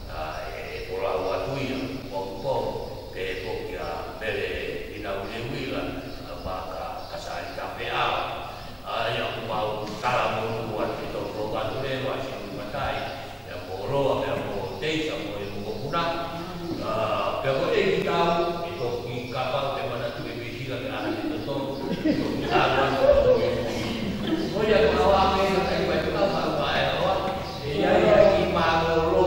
ʻa, ʻe folau atu ia, pongipongi, pea ko kia Mele ʻIna Uiuila, ʻa, Maka, ʻa Sali Tapeʻau. ʻA ia ʻoku mau talamonū atu ki he tau polokalama leva, siʻi matai, pea mo Loa, pea mo Teisa, mo e mokopuna. ʻA, pea ko e ʻEiki tau, ʻe toki kapau te manatu ʻe Pisila ke ʻalu ki Totongi. Toki ʻalu atu ki Totongi. Ko ia ko e ʻaho ko ē, ʻe kai mai ka mau ʻa e ʻaho, ʻe ʻi ai ʻa e kiʻi mālōlō,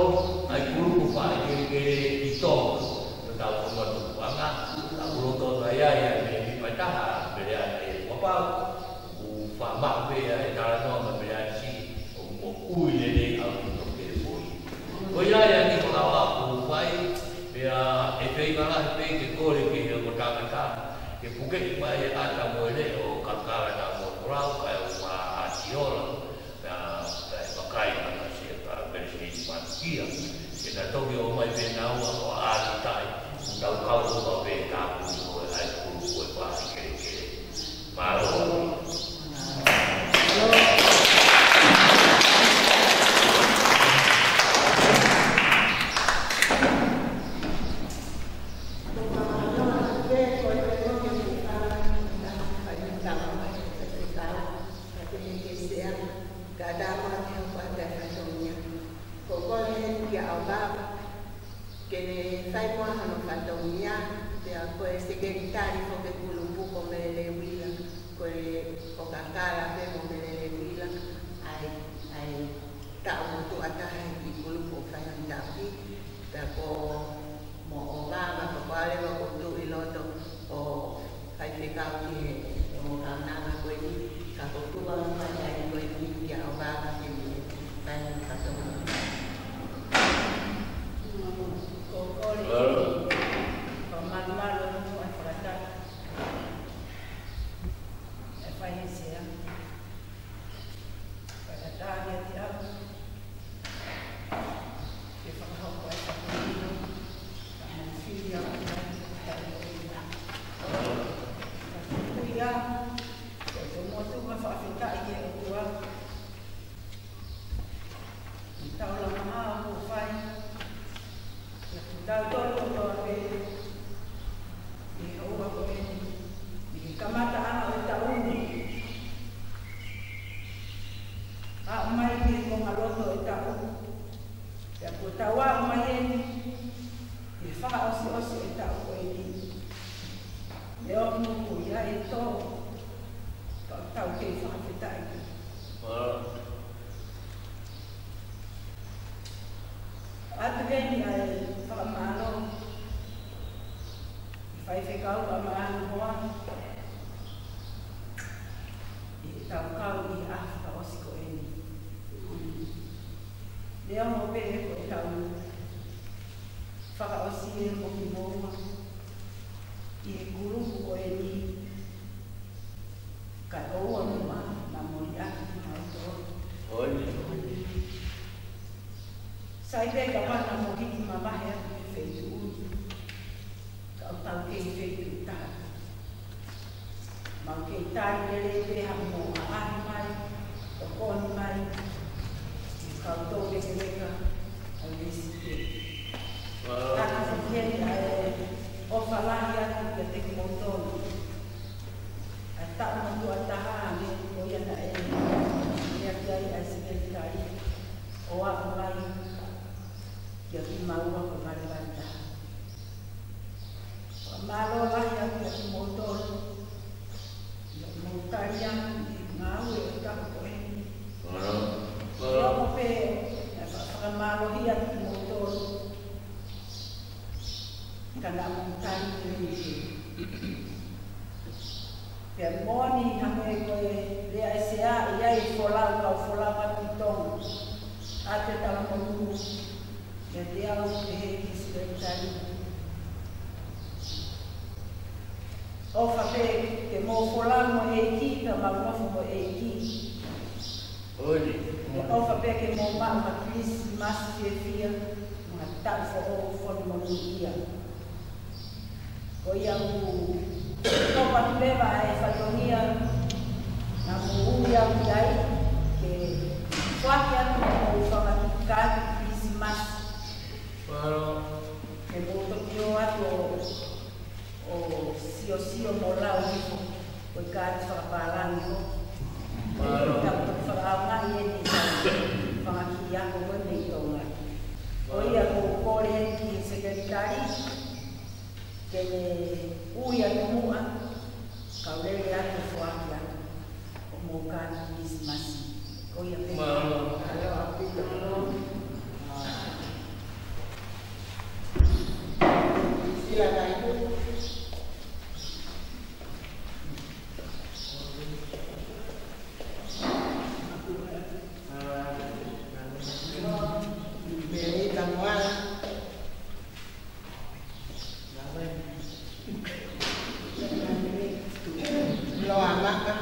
ʻa e kulupu fai kelekele ʻi Tonga. Ko e tau ko matu kuanga, ka kulo tō ai ai, ʻa e meʻa ni paitaha, pele ai ʻa e kuapau. ʻOku faʻa maʻu pē ʻa e talanoa mo e meʻa siʻi, ʻoku mo ui lelei ʻaupito ke foʻi. Ko ia ia ni ko lava ʻoku fai, pea ʻe feinga lahi pē ke kole ki he ongo tangata, ke pukeʻi mai e ʻata mo e leʻo ʻo kakala na mo Tolau, kae ʻumaʻā ʻa Siola, pea, pea ʻe vakai ʻa Kasia ka Mele Smith Matukia. Ke na toki ō mai pē naua ʻo ʻātakai, tau kau ʻo pē tāpuni ko e ʻai kulu ko e pāhi kelekele. Mālō. Ko e kole heni kia ʻObama, ke ne fai muʻa hono fatongia, pea ko e sekelitali foki e kulupu ko Mele Uila, ko e, ko Kakala pē mo Mele Uila, ʻa e, ʻa e taʻu motuʻa taha ʻi he kulupu ʻo fai hano taʻu ki, pea ko mo ʻObama, ko e kole mo ko tuʻi loto ʻo faifekau ki he, ʻo kaunanga ko eni, ka ko tuʻa mo fai ai ko eni kia ʻObama ke ne fai hano fatongia. Ko e kole, ko e malumalu ʻo e fakataha. ʻE fai he sea. Fakataha kiate au. Ke fakahoko ai ka pō ʻino. Ka mau fili au ki ai, ka tau ʻo ʻino. Ka tuku ia, ko e tō motu ma fakafetaʻi ki he ʻOtua. Tau lava ʻo fai. Ia ko tautolu kotoa pē. ʻI he houa ko eni. ʻI he kamataʻanga ʻo e taʻu ni. Aʻu mai ki he konga loto ʻo e taʻu. Ia ko tau aʻu mai eni. ʻI he ʻOatu heni ʻa e fakamālō ki he faifekau ʻa Maʻana Hoa ʻi heʻetau kau ʻi he ʻaho fakaʻosi ko eni. Neongo pē ko ʻetau fakaʻosi ē mo kimoua ʻi he kulupu ko eni, ka ʻoua muʻa naʻa mou liʻaki kimautolu. ʻOi. Sai pē kapau naʻa mou hiki mavahe atu ki he feituʻu ni, ka ʻoku tau kei feituʻu taha. Mau kei tali lelei pē haʻamou ʻaʻahi mai, tokoni mai ki he kau toulekeleka ʻo e Lesipe. Wow. ʻOatu foki heni ʻa e ʻofa lahi atu kiate kimoutolu. ʻA e taʻu motuʻa taha ʻanenai ko ia naʻe lea ki ai ʻa e Sekelitali ʻo aʻu mai kia kimaua ko e valevale taha. Fakamālō lahi atu kiate kimoutolu ʻi hoʻomou tali ange ʻi he ngāue ʻo e taʻu ko eni. Mālō. Mālō. Neongo pē naʻe fa-, fakamālohi atu kimoutolu, ka naʻa mou tali lelei pē. Pea moʻoni hangē ko e lea ʻa e Sea, ʻi ai e folau, kau folau atu ki Tonga. ʻA e taʻu monū meiate au, pehē ki he Sekelitali. ʻOfa pē ke mou folau mo e ʻEiki, pea mau nofo mo e ʻEiki. ʻOi. ʻOfa pē ke mou maʻu ha Kilisimasi fiefia, mo ha taʻu foʻou fonu monūʻia. Ko ia ʻoku topa atu leva ʻa e fatongia naʻa mou ui au ki ai, ke foaki atu hoʻomou fanga kiʻi kaati Kilisimasi. Mālō. Ke mou toki ō atu ʻo, ʻo siosio mo lau hifo, ko e kaati fakapālangi hoko. Mālō. Ka toki fakaʻaongaʻi eni ʻa e fanga kiʻi ako ko eni mei Tonga. Ko ia ʻoku ou kole heni ki he Sekelitali, ke ne ui atu muʻa, kau lele atu ʻo foaki atu hoʻomou kaati Kilisimasi. Ko ia pē. Mālō. Mālō, ʻaupito. Sila Vaihu. Melita Moala. Loa Maka.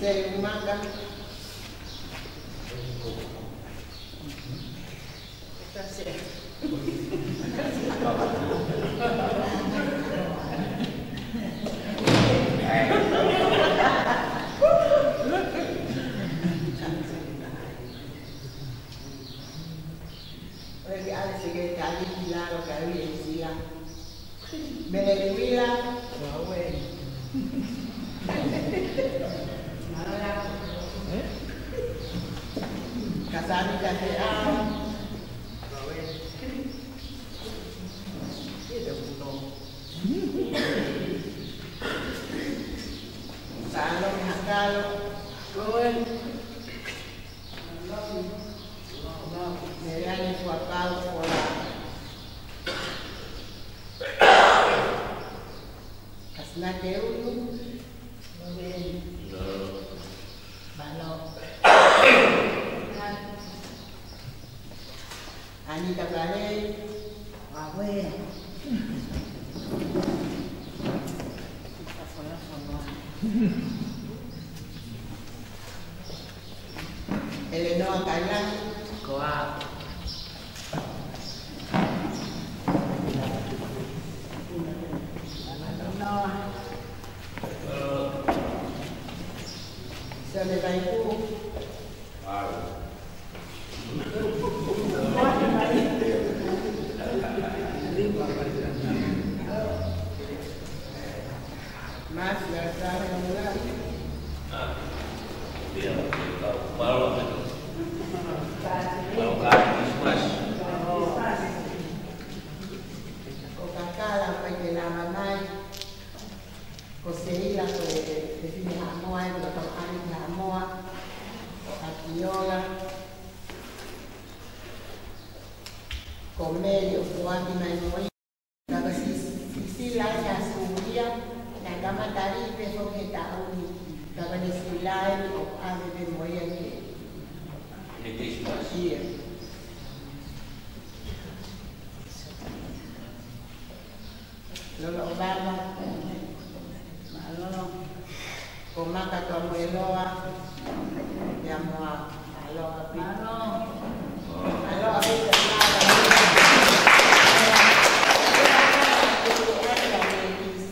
Seu Maka. ʻOku ʻi ai e Sekelitali ki lalo ka ui e Sila. Meleki Uila. Kasani Kaseʻau. Sālomi Hakalo. Meleane Fuapau Fola. Kasinake Ulu. Mālō. Anita Palei. Eleanor Kailaki. Ko au. Sole Vaihu. Ko Kakala, pai ke lava mai. Ki mai mo ia. Ka ko Sis-, Sisila ia Sulia, naʻe kamata lī pē foki he taʻu ni. Ka ko ʻene sila ʻo ʻave pē mo ia ke. Ine Christmas. Ia. Lolo ʻo vava. Mālō. Ko Maka Toa mo e loa, ia mo a, ʻa loa pi. Mālō. ʻA loa pi, ʻa loa pi.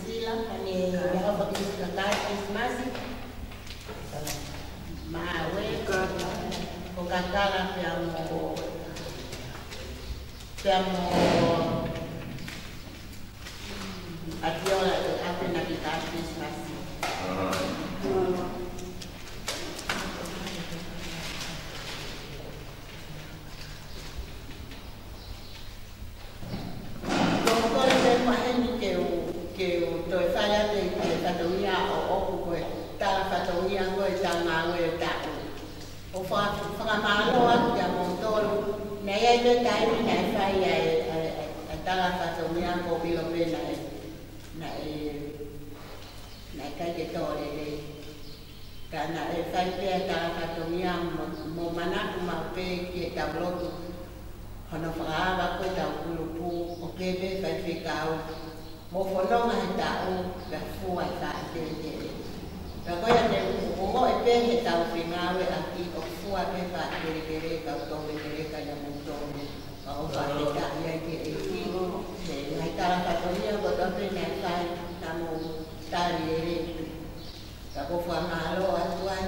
Sila, ʻa ne ia o Pakistan, Krismasi. Mawe, ko Kakala pea mo, pea mo ʻAtiola ʻo ʻApena ki Krismasi. Ko e kole pē mo heni ke u, ke u toe fai atu e fatongia ʻoʻoku ko e tala fatongia ko e tau ngāue ʻo e taʻu. ʻO fa-, fakamālō atu kia moutolu, naʻe ʻi ai pē taimi naʻe fai ai ʻa e, ʻa e, ʻa e tala fatongia ko e ʻilo pē naʻe, naʻe, naʻe ʻikai ke tō lelei. Ka naʻe fai pē ʻa e tala fatongia mo, mo manatu maʻu pē ki he tau lotu. Hono fakaava ko e tau kulupu, ʻo pehē pē faifekau. Mo fononga he taʻu, ka fua e faʻa kelekele. Ka ko ia te u ongoʻi pē he tau fengāueʻaki ʻo fua pē faʻa kelekele, ka u tō kelekele ka ia mo tō. Ka ʻoku fakafetaʻi ai ki he ʻEiki. He ngaahi tala fatongia kotoa pē naʻe fai, naʻa mou tali lelei pē. Ka ʻoku ou fakamālō atu ai,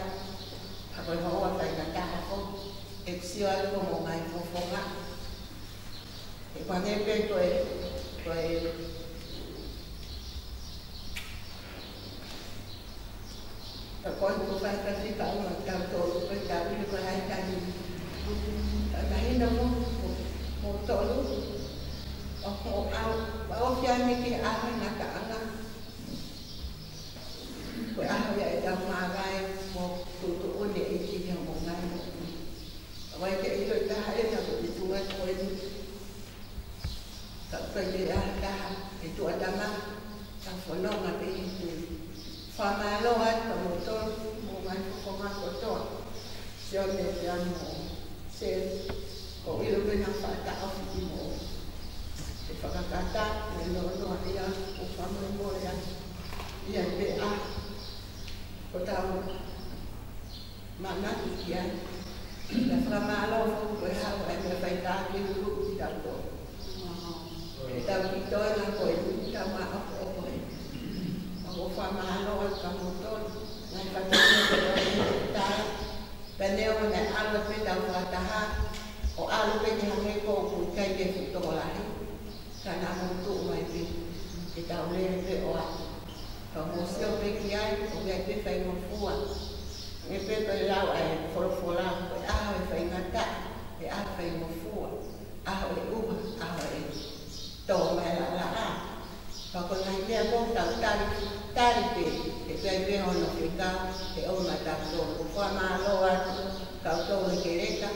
ka ko e houa faingataʻa foki, ʻeku sio atu ko hoʻomou ngaahi fofonga. ʻE pange pē ko e, ko e, ka ko e ko fai ka fika uma tau tō, ko e tau ʻilo ko e hai tani. Ka mahino mo, mo, mo tolu, ʻo, ʻo, ʻo, ʻo fia me ke ʻaho ngataʻanga. Ko e ʻaho ia ʻe tau māvae mo tuʻutuʻuni e ʻEiki ki hoʻomou ngaahi moʻui. ʻOku ʻikai ke ʻilo ʻe taha ʻe naʻa ko e tuʻunga ko eni. Ka ʻoku ʻikai ke ʻi ai ha taha ʻe tuʻa tama, ka fononga pē he tui. Fakamālō atu kia moutolu, mo e ngaahi fofonga kotoa. Sione pea mo Seli, ʻoku ou ʻilo pē naʻa faʻa taʻofi kimoutolu. ʻE fakakata, mo e nonoa ia, ʻo fakamolemole atu. ʻI ai pē ʻa, ko tau manatu ki ai. Naʻa fakamālō foki ko e hau ai pē fai tā ke lulu ki tau tō. ʻE tau ki tō na ko e tau maʻopoʻopo e. ʻOku ou fakamālō atu kia moutolu. Naʻe fakamālō atu kia moutolu. Pea neongo naʻe ʻalu pē tau fakataha, ʻo ʻalu pē ke hangē ko ʻoku ʻikai ke fuʻu tokolahi, ka naʻa mou tuʻu mai pē, ke tau lele pē ʻo aʻu. Ka mou sio pē ki ai, ʻoku ʻi ai pē faingofua. Hangē pē ko e lau ʻa e folofola, ko e ʻaho ʻe faingataʻa, ʻe ʻaho faingofua, ʻaho ʻe ʻuha, ʻaho ʻe tō mai laʻalaʻā. Ka ko e ngaahi meʻa ko ē tau tali, tali pē, ʻe ʻi ai pē hono fekau, ʻe ʻomai kia tautolu. Fakamālō atu, kia tautolu e keleka,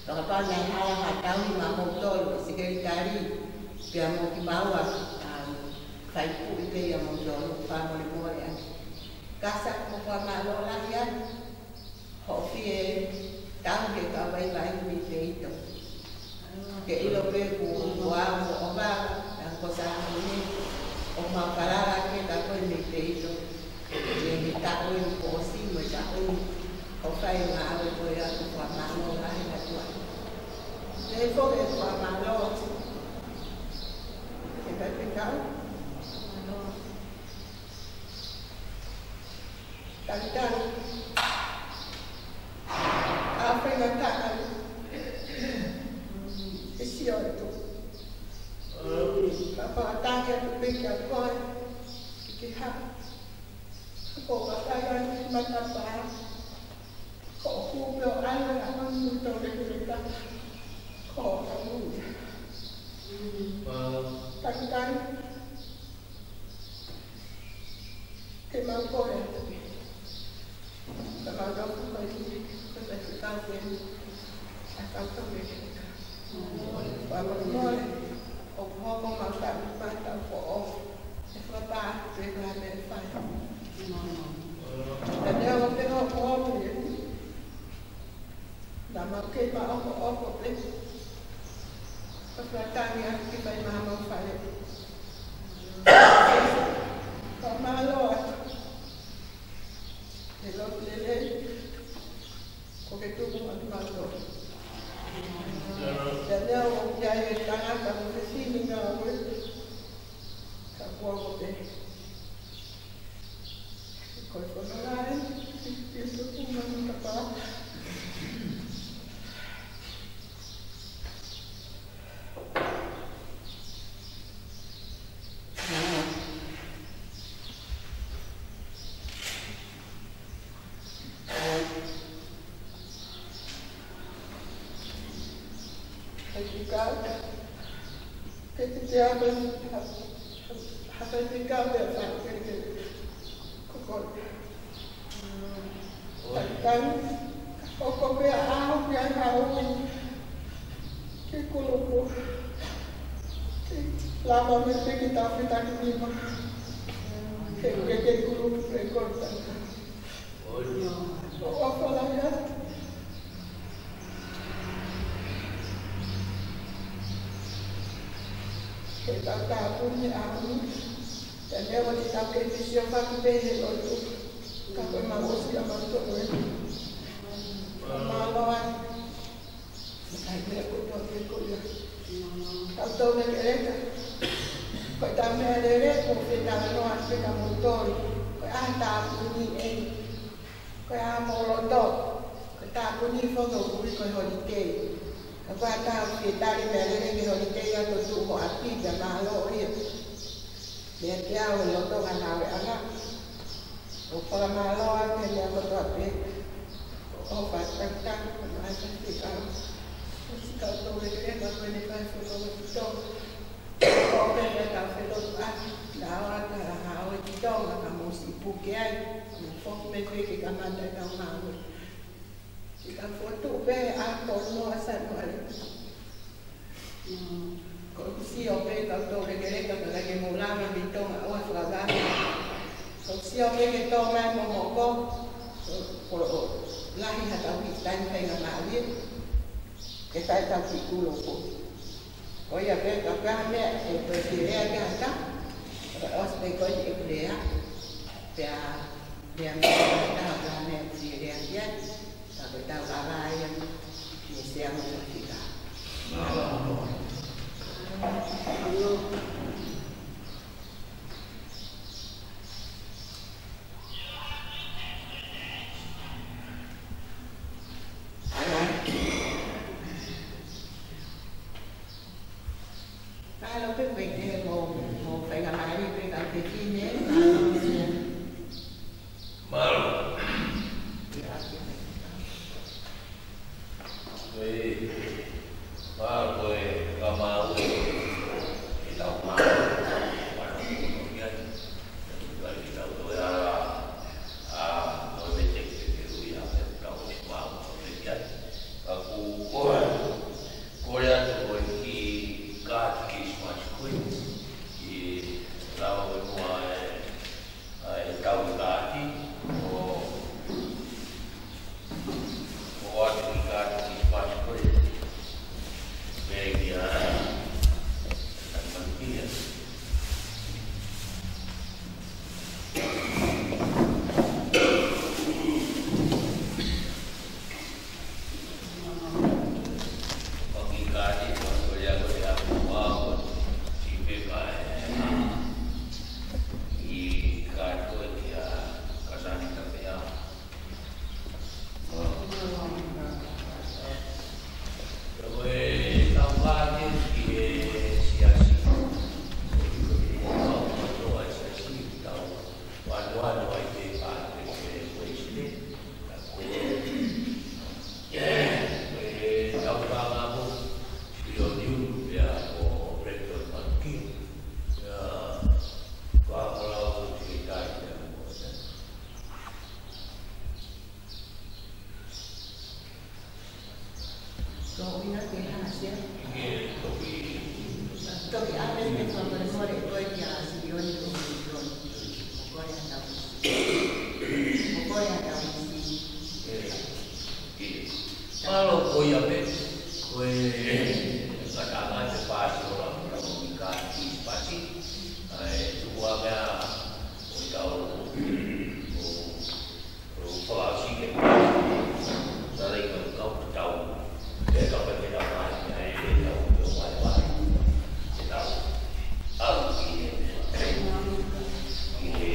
ka kapau naʻe hala ha tauhi maʻamoutolu, sekelitali, pea mo kimaua, um, fai puʻi pē ʻia moutolu, fakamolemole atu. Ka sa ko e fakamālō lahi atu. Hoʻo fie tauhi e kau vaivai mei peito. Ke ʻilo pē kuo ʻoua mo ʻova, na ko sa hone, ʻo mau falala ke ka ko e mei peito. Ke he taʻu eni kuo ʻosi mo e taʻu eni, ʻo fai ngāue ko ia ʻoku fakamālō lahi atu ai. Ke he foki e fakamālō. Ke fai pē kau. Talitali. ʻA e faingataʻa. ʻE sio atu. Ka fakatali atu pē kia koe. Ki he hā. Ko ka fai atu ki matapā. Ko hoku pē ʻo ʻalu ʻa hono muto lekuleka. Ko ka muia. Talitali. Ke mau kole atu pē. Ka mau nofo ko eni, ko e faifekau ko eni. ʻA e kau tau mei he ka. Fakamole mole. ʻOku hoko mai taʻu pē taʻu foʻou. ʻE fakapā pē ko e hā e meʻa ʻe fai. Ka ne ʻoku pē hoʻo moʻui eni. Naʻa mau kei maʻopoʻopo pē. Ka fakatangi atu ki fai maʻa mau fale. Ka mālō atu. He lotu lelei. Ko ke tuku atu mālō. Ia lea o ia e tangata mo e fefine ngāue. Ka kuo ko pē. Ko e fononga ē, ke tuku manu kapā. Hai ki kau. Ke te te ave, ha, ha, ha, hai ki kau te ata, ke, ke, ko, ko. Taitau, ka hoko pē ʻa au ki ai ha ui. Ke kulupu. Ke lava mai pē ke tau fetakinima. Ke, ke, ke kulupu pē ko e taitau. ʻOku ou ʻofa lahi atu. Ke tau tāpuni ʻaho ni. Pea neongo te tau kei fesiofaki pē he lotu. Ka ko e mau ʻosi ʻa mautolu ē. Mālō atu. ʻIkai meʻa kotoa pē ko ia. Kau tau meʻa ke leka. Ko e tau meʻa lele, ko e fetau noa atu pē kia moutolu. Ko e ʻaho tāpuni ē. Ko e ʻaho mo loto. Ko e tāpuni foki ʻoku ui ko e holiday. Ka ko e ʻaho tau fie tali meʻa lele ke holiday ʻa totu ho ʻapi pea mālō ia. Meʻa ke au e loto ka nau e anga. ʻOku fakamālō atu he meʻa kotoa pē. ʻOku ou fakatangi, ko e maʻa e fefine. ʻOsi kau tau e kele ka ko ʻene fai fono ki Tonga. ʻOku ou pehē ʻe tau felotu atu. Naʻa ʻoua te tau hao ki Tonga ka mou siʻi puke ai. Ka mou foki mai pē ke kamata e tau ngāue. Ke tau fotu pē ʻa ko no asa no ai. Mm, ko ʻeku sio pē kau tau lekeleka ka ʻikai ke mou lava mei Tonga ʻo fakavave. Ko ʻeku sio pē ke tō mai momoko. Ko, ko lahi ha tau hiki taimi faingamālie. Ke fai tau ki kulupu. Ko ia pē ka pea meʻa ʻe ko e lea ke ata. Ko ʻosi pē ko e lea. Pea, pea meʻa ʻe ata pea meʻa ʻe lea ki ai. Ka ko e tau lava ia, ke sea mo e fika. Mālō pē ko e te mo, mo faingamālie pē ka te ki Ia pē, ko e, ka tā mai te pāsi ora, ka mo i ka ki pati, ʻa e tuku ʻa mea, ʻo tau, ʻo, ʻo fakaʻosi ke pāsi, tā lei ka kau ka tau, ke kau ka ke tau mai, ʻa e ke tau, tau mai mai, ke tau, au ki he, ki he,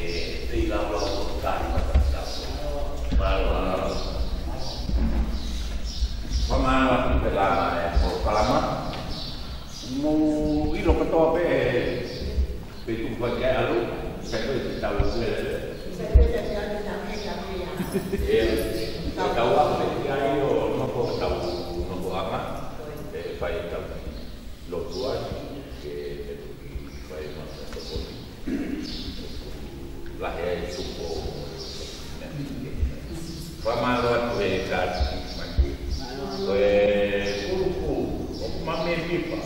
pei lau lau ko ka, ka tau, mālō, mālō. Fakamālō atu pē lava e polokalama. Mou ʻilo kātoa pē, pē tuku fai ke ʻalu, sai pē te tau lele. ʻIa, te tau ʻalu pē ki ai ʻo nofo tau, nofo anga, ʻe fai tau lotu ai, ke te tuki fai ma tokoni. Lahi ai supo. Fakamālō atu e kātaki maki. Ko e kulupu, ʻoku mame pipa.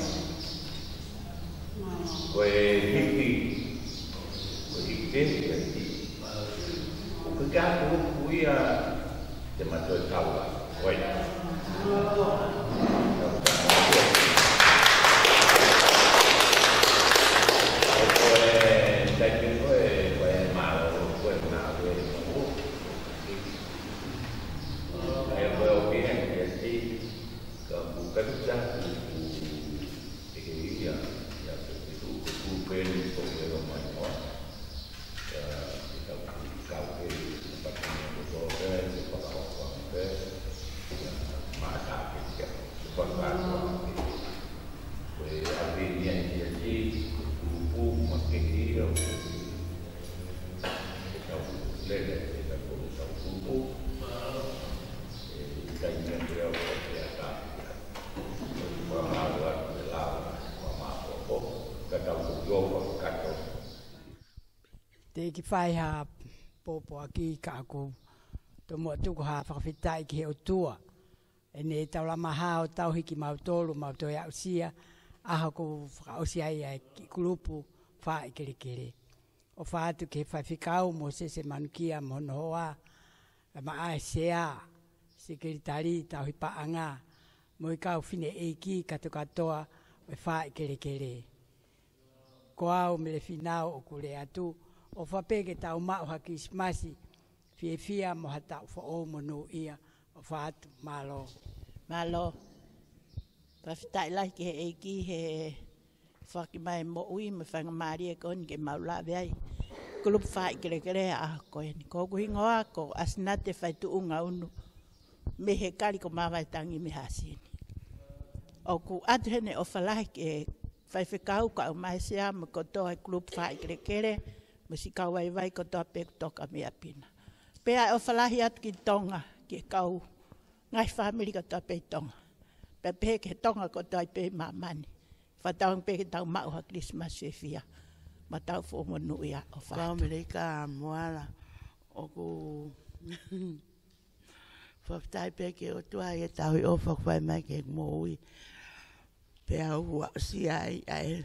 Ko e hiki, ko e hiki teni, ko e hiki. ʻOku ʻikai kulupu ia te ma toe tau ai. Ko ia. Ko e taimi ko ē, ko e mālō, ko e ngāue, ko e ka pu ka tu ta ku ku te ke ia, ia te ke tu, ku ku pe ni ko ke lo mai noa. Ia, ke tau ku kau ke, ke pata ni ko tō ke, ke pata o kua ke, ia, mata ke kia, ke pata kua ke. Ko e a pe ni a ia ki, ku ku ma ke ia, ke tau lele, ke tau ku tau ku ku. Te ki fai ha pōpoaki ka ʻoku tomuʻa tuku ha fakafetaʻi ki he ʻOtua. ʻEne taulama hao tauhi kimautolu, mau toe aʻusia, ʻaho ʻoku fakaʻosi ai ʻa e kiʻi kulupu Faaʻi Kelekele. ʻOfa atu ki he faifekau Mōsese Manukia mo hono hoa, ʻa Maʻae Sea, sekelitali, tauhi paʻanga, mo e kau fineʻeiki kātokātoa ʻo e Faaʻi Kelekele. Ko au Mele Finau ʻoku lea atu, ʻofa pē ke tau maʻu ha Kilisimasi fiefia mo ha taʻu foʻou monūʻia, ʻofa atu, mālō. Mālō. Fakafetaʻi lahi ki he ʻEiki he foaki mai moʻui mo e faingamālie ko eni ke mau lave ai. Kulupu Faaʻi Kelekele ʻa ko eni. Ko hoku hingoa ko ʻAsinate Faituʻunga Unu mei he kali ko Mavaetangi mei Hasini. ʻOku ʻoatu heni ʻofa lahi ki he faifekau kae ʻumaʻā e sea mo e kotoa e kulupu Faaʻi Kelekele mo e siʻi kau vaivai kotoa pē kuo toka mei ʻapi na. Pea ʻofa lahi atu ki Tonga, ki he kau ngaahi fāmili kotoa pē ʻi Tonga. Pea pehē ki he Tonga kotoa pē ʻi māmani. Fakatauange pē ke tau maʻu ha Kilisimasi fiefia mo ha taʻu foʻou monūʻia, ʻofa atu. Kau Melika Moala, ʻoku fakafetaʻi pē ki he ʻOtua ʻi he tauhi ʻofa ʻoku fai mai ki heʻeku moʻui. Pea u aʻusia ai ʻa e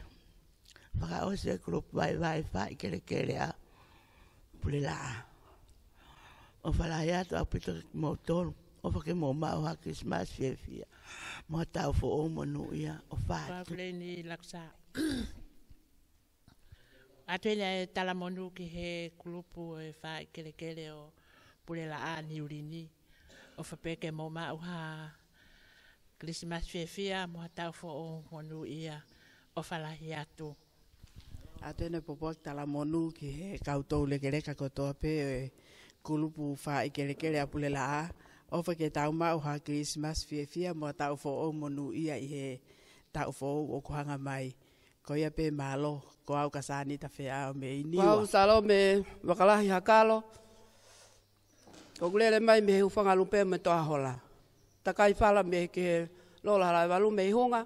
fakaʻosi e kulupu vaivai Faaʻi Kelekele ʻa Pulelaʻā. ʻOfa lahi atu ʻaupito kiate kimoutolu. ʻOfa ke mou maʻu ha Kilisimasi fiefia mo ha taʻu foʻou monūʻia, ʻofa atu. Puleni Lakusa. ʻOatu eni e talamonū ki he kulupu ʻo e Faaʻi Kelekele ʻo Pulelaʻā Niulini. ʻOfa pē ke mou maʻu ha Kilisimasi fiefia mo ha taʻu foʻou monūʻia, ʻofa lahi atu. ʻOatu eni e pōpoaki talamonū ki he kau toulekeleka kotoa pē ʻo e kulupu Faaʻi Kelekele ʻa Pulelaʻā. ʻOfa ke tau maʻu ha Kilisimasi fiefia mo ha taʻu foʻou monūʻia ʻi he taʻu foʻou ʻoku hanga mai. Ko ia pē, mālō. Ko au ka Sanita Feao mei Niua. Ko au Salome Vakalahi Hakalo. ʻOku lele mai mei he Hūfanga Lupe mo e Toa Hola. Takai fala mei he Lola Halaevalu mei Hunga.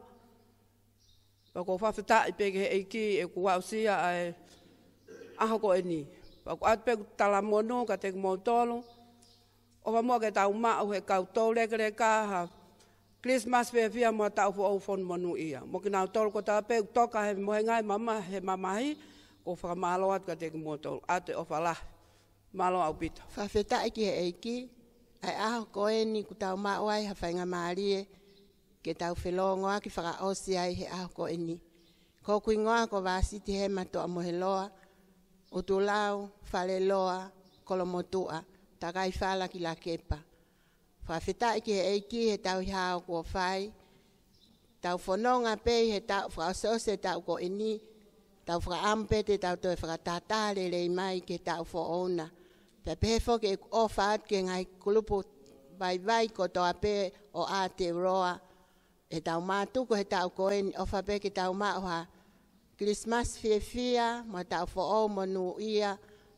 Pea ʻoku ou fakafetaʻi pē ki he ʻEiki ʻoku aʻusia ʻa e ʻaho ko eni. Pea ʻoku ʻoatu pē ʻeku talamonū kiate kimoutolu. ʻOfa muʻa ke tau maʻu he kau toulekeleka ha Kilisimasi fiefia mo ha taʻu foʻou fonu monūʻia. Mo kinautolu kotoa pē ʻoku toka he mo he ngaahi mama-, he mamahi, ʻoku ou fakamālō atu kiate kimoutolu. ʻOatu e ʻofa lahi. Mālō ʻaupito. Fakafetaʻi ki he ʻEiki, ʻa e ʻaho ko eni kuo tau maʻu ai ha faingamālie ke tau felōngoaki fakaʻosi ai he ʻaho ko eni. Ko hoku hingoa ko Vāsiti Hema Toʻamoheloa, Utulau, Faleloa, Kolomotuʻa, Takaifala ki Lakepa. Fakafetaʻi ki he ʻEiki he tauhi hao kuo fai. Tau fononga pē ʻi he taʻu fakaʻosiʻosi he taʻu ko eni. Tau fakaʻamu pē te tau toe fakatātā lelei mai ki he taʻu foʻou na. Pea pehē foki ʻeku ʻofa atu ki he ngaahi kulupu vaivai kotoa pē ʻo Aotearoa. ʻE tau mātuku he taʻu ko eni, ʻofa pē ke tau maʻu ha Kilisimasi fiefia, mo e taʻu foʻou monūʻia,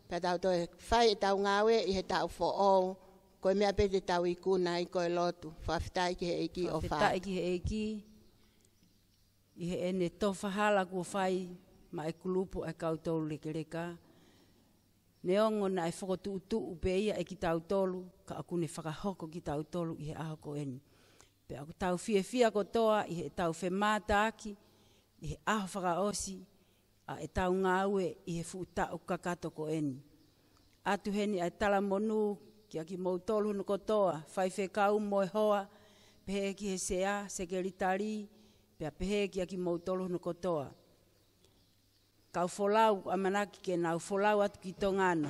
pea tau toe fai ʻetau ngāue ʻi he taʻu foʻou, ko e meʻa pē te tau ikuna ai ko e lotu. Fakafetaʻi ki he ʻEiki ʻofa. Fakafetaʻi ki he ʻEiki, ʻi heʻene tofa hala kuo fai maʻa e kulupu ʻa e kau tolu lekeleka. Neongo naʻe fokotuʻutuʻu pē ia ʻe kitautolu, ka ʻoku ne fakahoko kitautolu ʻi he ʻaho ko eni. Pea ʻoku tau fiefia kotoa ʻi heʻetau femātaaki, ʻi he ʻaho fakaʻosi, ʻa ʻetau ngāue ʻi he fuʻu taʻu kakato ko eni. ʻAtu heni ʻa e talamonū kia kimoutolu hono kotoa, faifekau mo e hoa, pehē ki he sea, sekelitali, pea pehē kia kimoutolu hono kotoa. Kau folau, ʻamanaki ke nau folau atu ki Tonga na.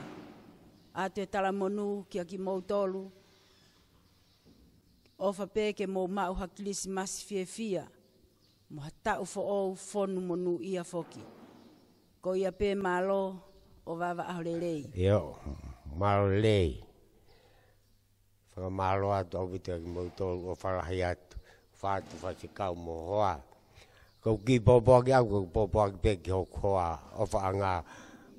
ʻAtu e talamonū kia kimoutolu, ʻofa pē ke mou maʻu ha Kilisimasi fiefia, mo ha taʻu foʻou fonu monūʻia foki. Ko ia pē, mālō, ʻo vava ʻaho lelei. ʻIo, mālō lelei. Fakamālō atu ʻaupito kimoutolu, ʻofa lahi atu, fatu faifekau mo hoa. Ko e kiʻi pōpoaki au, ko e pōpoaki pē ki hoku hoa ʻofaʻanga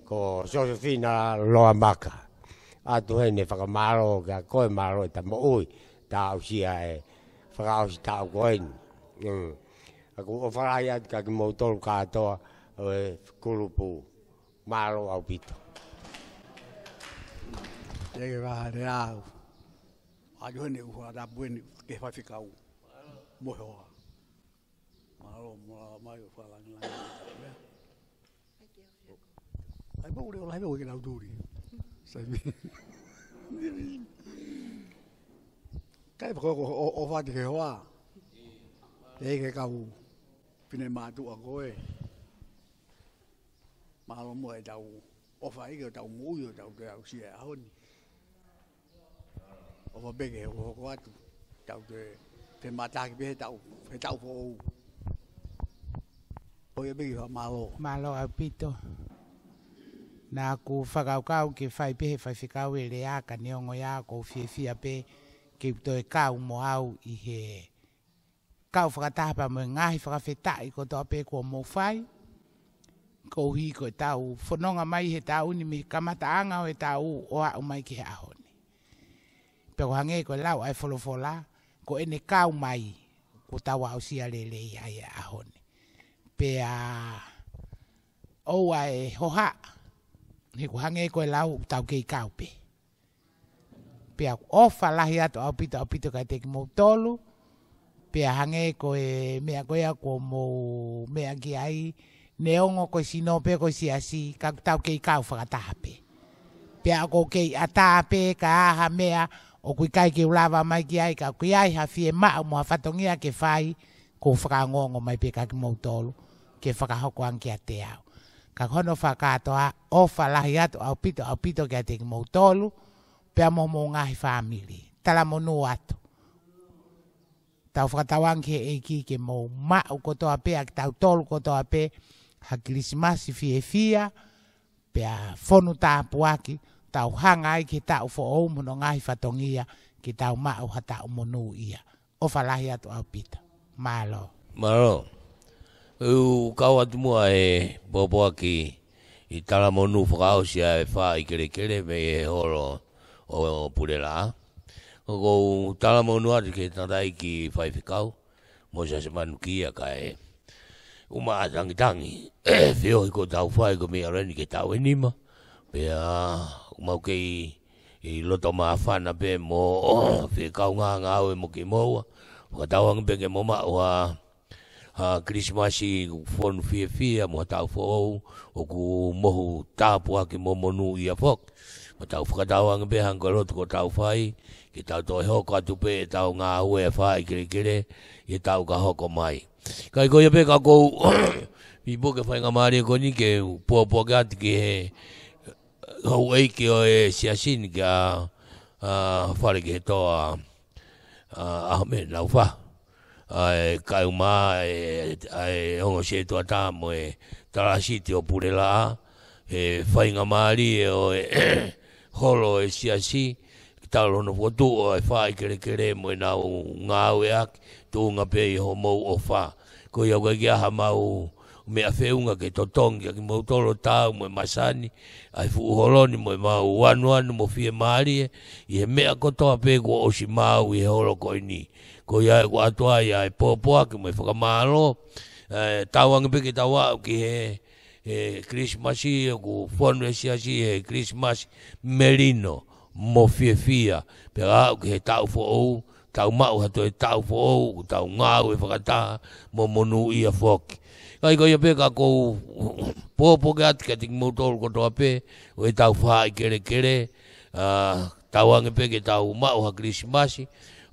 ko Sosefina Loamaka. ʻAtu heni fakamālō kia koe, mālō ʻeta moʻui, ta aʻusia e fakaʻosi taʻu ko eni. Mm. ʻOku ʻofa lahi atu kia kimoutolu kātoa ʻo e kulupu. Mālō ʻaupito. Teke vahare au. ʻAtu heni ʻoku fakatapu heni ki he faifekau mo e hoa. Mālō, mālō mai ʻo fakalangilangi. ʻAi pau ule o lahi o ke nau tuli. Sai mi. Kai pako ʻo, ʻo, ʻofa atu ki he hoa. ʻEiki, kau finemātuʻa ko ē. Mālō muʻa ʻetau ʻofa ʻEiki ʻo tau moʻui ʻo tau toe aʻusia e ʻaho ni. ʻOfa pē ke hokohoko atu, tau toe femātaaki pē he taʻu, he taʻu foʻou. ʻO ia pē ki he mālō. Mālō ʻaupito. Naʻa ku fakakaukau ke fai pē he faifekau e lea, ka neongo ia ʻoku ou fiefia pē ke u toe kau mo au ʻi he kau fakataha pea mo e ngaahi fakafetaʻi kotoa pē kuo mou fai. Koeʻuhi ko ʻetau fononga mai he taʻu ni mei he kamataʻanga ʻo e taʻu ʻo aʻu mai ki he ʻaho ni. Pea ʻoku hangē ko e lau ʻa e folofola, ko ʻene kau mai, kuo tau aʻusia lelei ai e ʻaho ni. Pea ʻoua ʻe hohaʻa, he ʻoku hangē ko e lau ʻoku tau kei kau pē. Pea ʻofa lahi atu ʻaupito, ʻaupito kiate kimoutolu. Pea hangē ko e meʻa ko ia kuo mou meʻa ki ai, neongo ko e sino pē ko e siasi, ka ʻoku tau kei kau fakataha pē. Pea ʻoku kei ʻatā pē ka ʻi ai ha meʻa ʻoku ʻikai ke u lava mai ki ai, ka ʻoku ʻi ai ha fiemaʻu mo ha fatongia ke fai, ʻoku ou fakaongoongo mai pē kia kimoutolu, ke fakahoko ange kiate au. Ka ko hono fakakātoa, ʻofa lahi atu ʻaupito, ʻaupito kiate kimoutolu, pea mo homou ngaahi fāmili. Talamonū atu. Tau fakatauange ki he ʻEiki ke mou maʻu kotoa pē, ʻa kitautolu kotoa pē, ha Kilisimasi fiefia, pea fonu tāpuaki, tau hanga ai ki he taʻu foʻou mo hono ngaahi fatongia, ke tau maʻu ha taʻu monūʻia. ʻOfa lahi atu ʻaupito. Mālō. Mālō. ʻOku kau atu muʻa e pōpoaki ʻi he talamonū fakaʻosi ʻa e faaʻi kelekele mei he holo ʻo Pulelaʻā. ʻOku ou talamonū atu ki he tangataʻeiki faifekau, Mōsese Manukia, kae ʻumaʻā tangitangi, feohi kuo tau fai ko e meʻa ʻeni ki he taʻu ʻe nima. Pea ʻoku mau kei loto māfana pē mo fekau ngāngāue mo kimoua. Fakatauange pē ke mou maʻu ha ha Kilisimasi fonu fiefia mo ha taʻu foʻou, ʻoku mohu tāpuaki mo monūʻia foki. Mo tau fakatauange pē hangē ko e lotu kuo tau fai, ke tau toe hoko atu pē ʻetau ngāue ʻa e faaʻi kelekele ʻi he taʻu ka hoko mai. Kae ko ia pē ka ʻoku ou fie puke faingamālie ko eni ke u pōpoaki atu ki he houʻeiki ʻo e siasi ni kia, ʻa, Fale ki he Toa, ʻa, ʻAhome Naufa. ʻA e kaeʻumaʻā ʻa e, ʻa e ongo sētuata mo e talāsiti ʻo Pulelaʻā, he faingamālie ʻo e holo ʻo e siasi, talu hono fokotuʻu ʻo e faaʻi kelekele mo ʻenau ngāueʻaki, tuʻunga pē ʻi hoʻomou ʻofa. Ko ia ʻoku ʻikai ke ʻi ai haʻamau meʻa feʻunga ke totongi ʻa kimoutolu ʻo taau mo e masani ʻa e fuʻu holo ni mo ʻemau anuanu mo fiemālie ʻi he meʻa kotoa pē kuo ʻosi maʻu ʻi he holo ko eni. Ko ia ʻoku ʻoatu ai ʻa e pōpoaki mo e fakamālō, ʻe, tauange pē ke tau aʻu ki he, he Kilisimasi ʻoku fonu e siasi he Kilisimasi melino mo fiefia. Pea aʻu ki he taʻu foʻou, tau maʻu ha toe taʻu foʻou, ʻoku tau ngāue fakataha mo monūʻia foki. Kae ko ia pē ka ʻoku ou pōpoaki atu kiate kimoutolu kotoa pē ʻo ʻetau faaʻi kelekele, ʻa, tauange pē ke tau maʻu ha Kilisimasi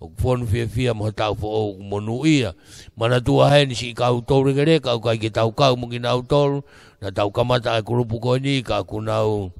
ʻoku fonu fiefia mo ha taʻu foʻou ʻoku monūʻia. Manatua heni siʻi kau toulekeleka ʻoku ʻikai ke tau kau mo kinautolu, naʻa tau kamata ʻa e kulupu ko eni ka ʻoku nau,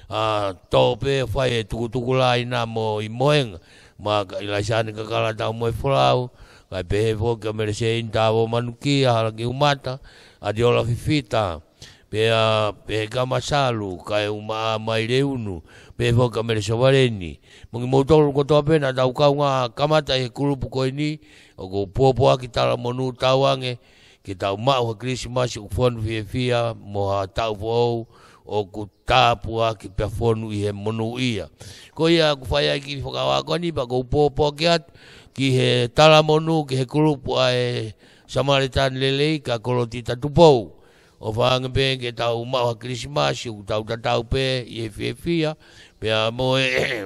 ʻa, tō pē fai e tukutuku laina mo ʻi Mohenga, mo ʻIlaisa Anekakala Taumoefolau, kae pehē foki kia Mele Seini Tavo Manukia, Hala Kiumata, ʻAtiola Fifita, pea pehē kia Masalu, kaeʻumaʻā Maileunu, pehē foki kia Mele Sovaleni. Mo kimoutolu kotoa pē naʻa tau kaungā kamata ʻi he kulupu ko eni, ʻoku ou pōpoaki talamonū tauange ke tau maʻu ha Kilisimasi ʻoku fonu fiefia mo ha taʻu foʻou ʻoku tāpuaki pea fonu ʻi he monūʻia. Ko ia ʻoku fai ai e kiʻi fakahā ko eni pea ʻoku ou pōpoaki atu ki he talamonū ki he kulupu ʻa e Samaritan Lelei kia Kolotita Tupou. ʻOfa ange pē ke tau maʻu ha Kilisimasi ʻoku tau tatau pē ʻi he fiefia, pea mo e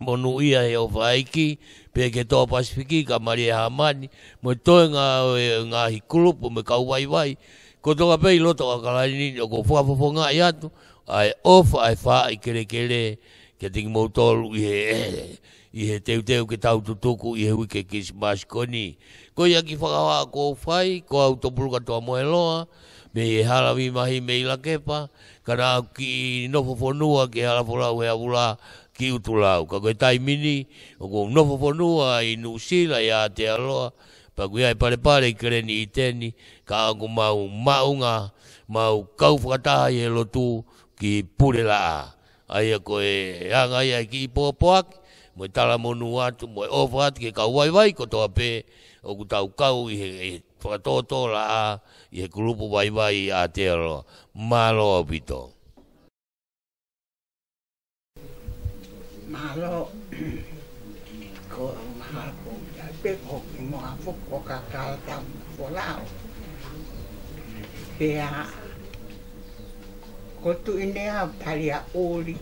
monūʻia he ʻofa ʻa e ʻEiki, pea ki he Toa Pasifiki kia Malia Hamani, mo e toenga ʻo e ngaahi kulupu mo e kau vaivai kotoa pē ʻi loto ʻAokalani ni, ʻoku ou fakafofongaʻi atu ʻa e ʻofa ʻa e faaʻi kelekele kiate kimoutolu ʻi he, ʻi he teuteu ke tau tutuku ʻi he uike Kilisimasi ko eni. Ko ia e kiʻi fakahā ʻoku ou fai, ko au Topulukatoa Moeloa, mei he Hala Vimahi mei Lakepa, ka naʻa ku kiʻi nofo fonua ki he Hala Folau ʻi he Avula ki ʻUtulau. Ka ko e taimi ni, ʻoku ou nofo fonua ʻi Nuʻusila ʻi Aotearoa, pea ʻoku ʻi ai e palepale ʻi Keleni ʻIteni, ka ʻoku mau maʻunga, mau kau fakataha ʻi he lotu ki Pulelaʻā. ʻA ia ko e anga ia e kiʻi pōpoaki, mo e talamonū atu, mo e ʻofa atu ki he kau vaivai kotoa pē, ʻoku tau kau ʻi he, ʻi he fakatōtōlaʻā, ʻi he kulupu vaivai ʻi Aotearoa. Mālō ʻaupito. Mālō. Ko e mahalo ko ia pē ko e kiʻi moa foki ko Kakala Taumoefolau. Pea ko Tuʻi Nea Taliaʻuli,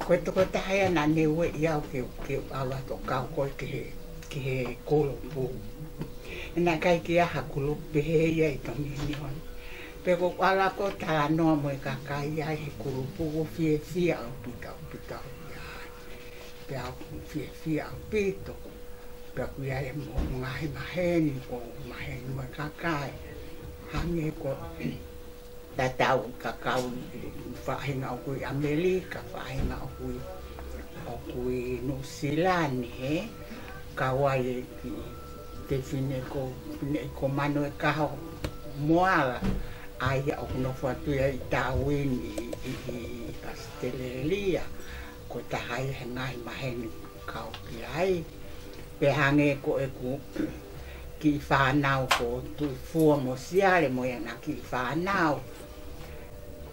ko e tokotaha ia naʻa ne ueʻi au ke, ke u ʻalu atu ʻo kau ko ē ki he, ki he kulupu. Naʻe ʻikai ke ʻi ai ha kulupu pehē ia ʻi Tongi ni. Pea ko e ʻalu ko ē ʻo talanoa mo e kakai ia ʻi he kulupu, ʻoku fiefia ʻaupito, ʻaupito ia. Pea ʻoku fiefia ʻaupito. Pea ʻoku ʻi ai mo e ngaahi maheni, ʻoku maheni mo e kakai. Hangē ko e tatau e kakai ʻi he faʻahinga ʻoku ʻi ʻAmelika, faʻahinga ʻoku ʻi, ʻoku ʻi Nuʻusila ni, he kau ai e kiʻi tefine ko, ne ko Manuekaho Moala, ʻa ia ʻoku nofo atu ia ʻi Tāuini ʻi, ʻi, ʻi, ʻi ʻAositelēlia, ko e taha ia he ngaahi maheni kau ki ai. Pea hangē ko ʻeku kiʻi fānau ko Tuʻifua mo Siale mo ʻena kiʻi fānau.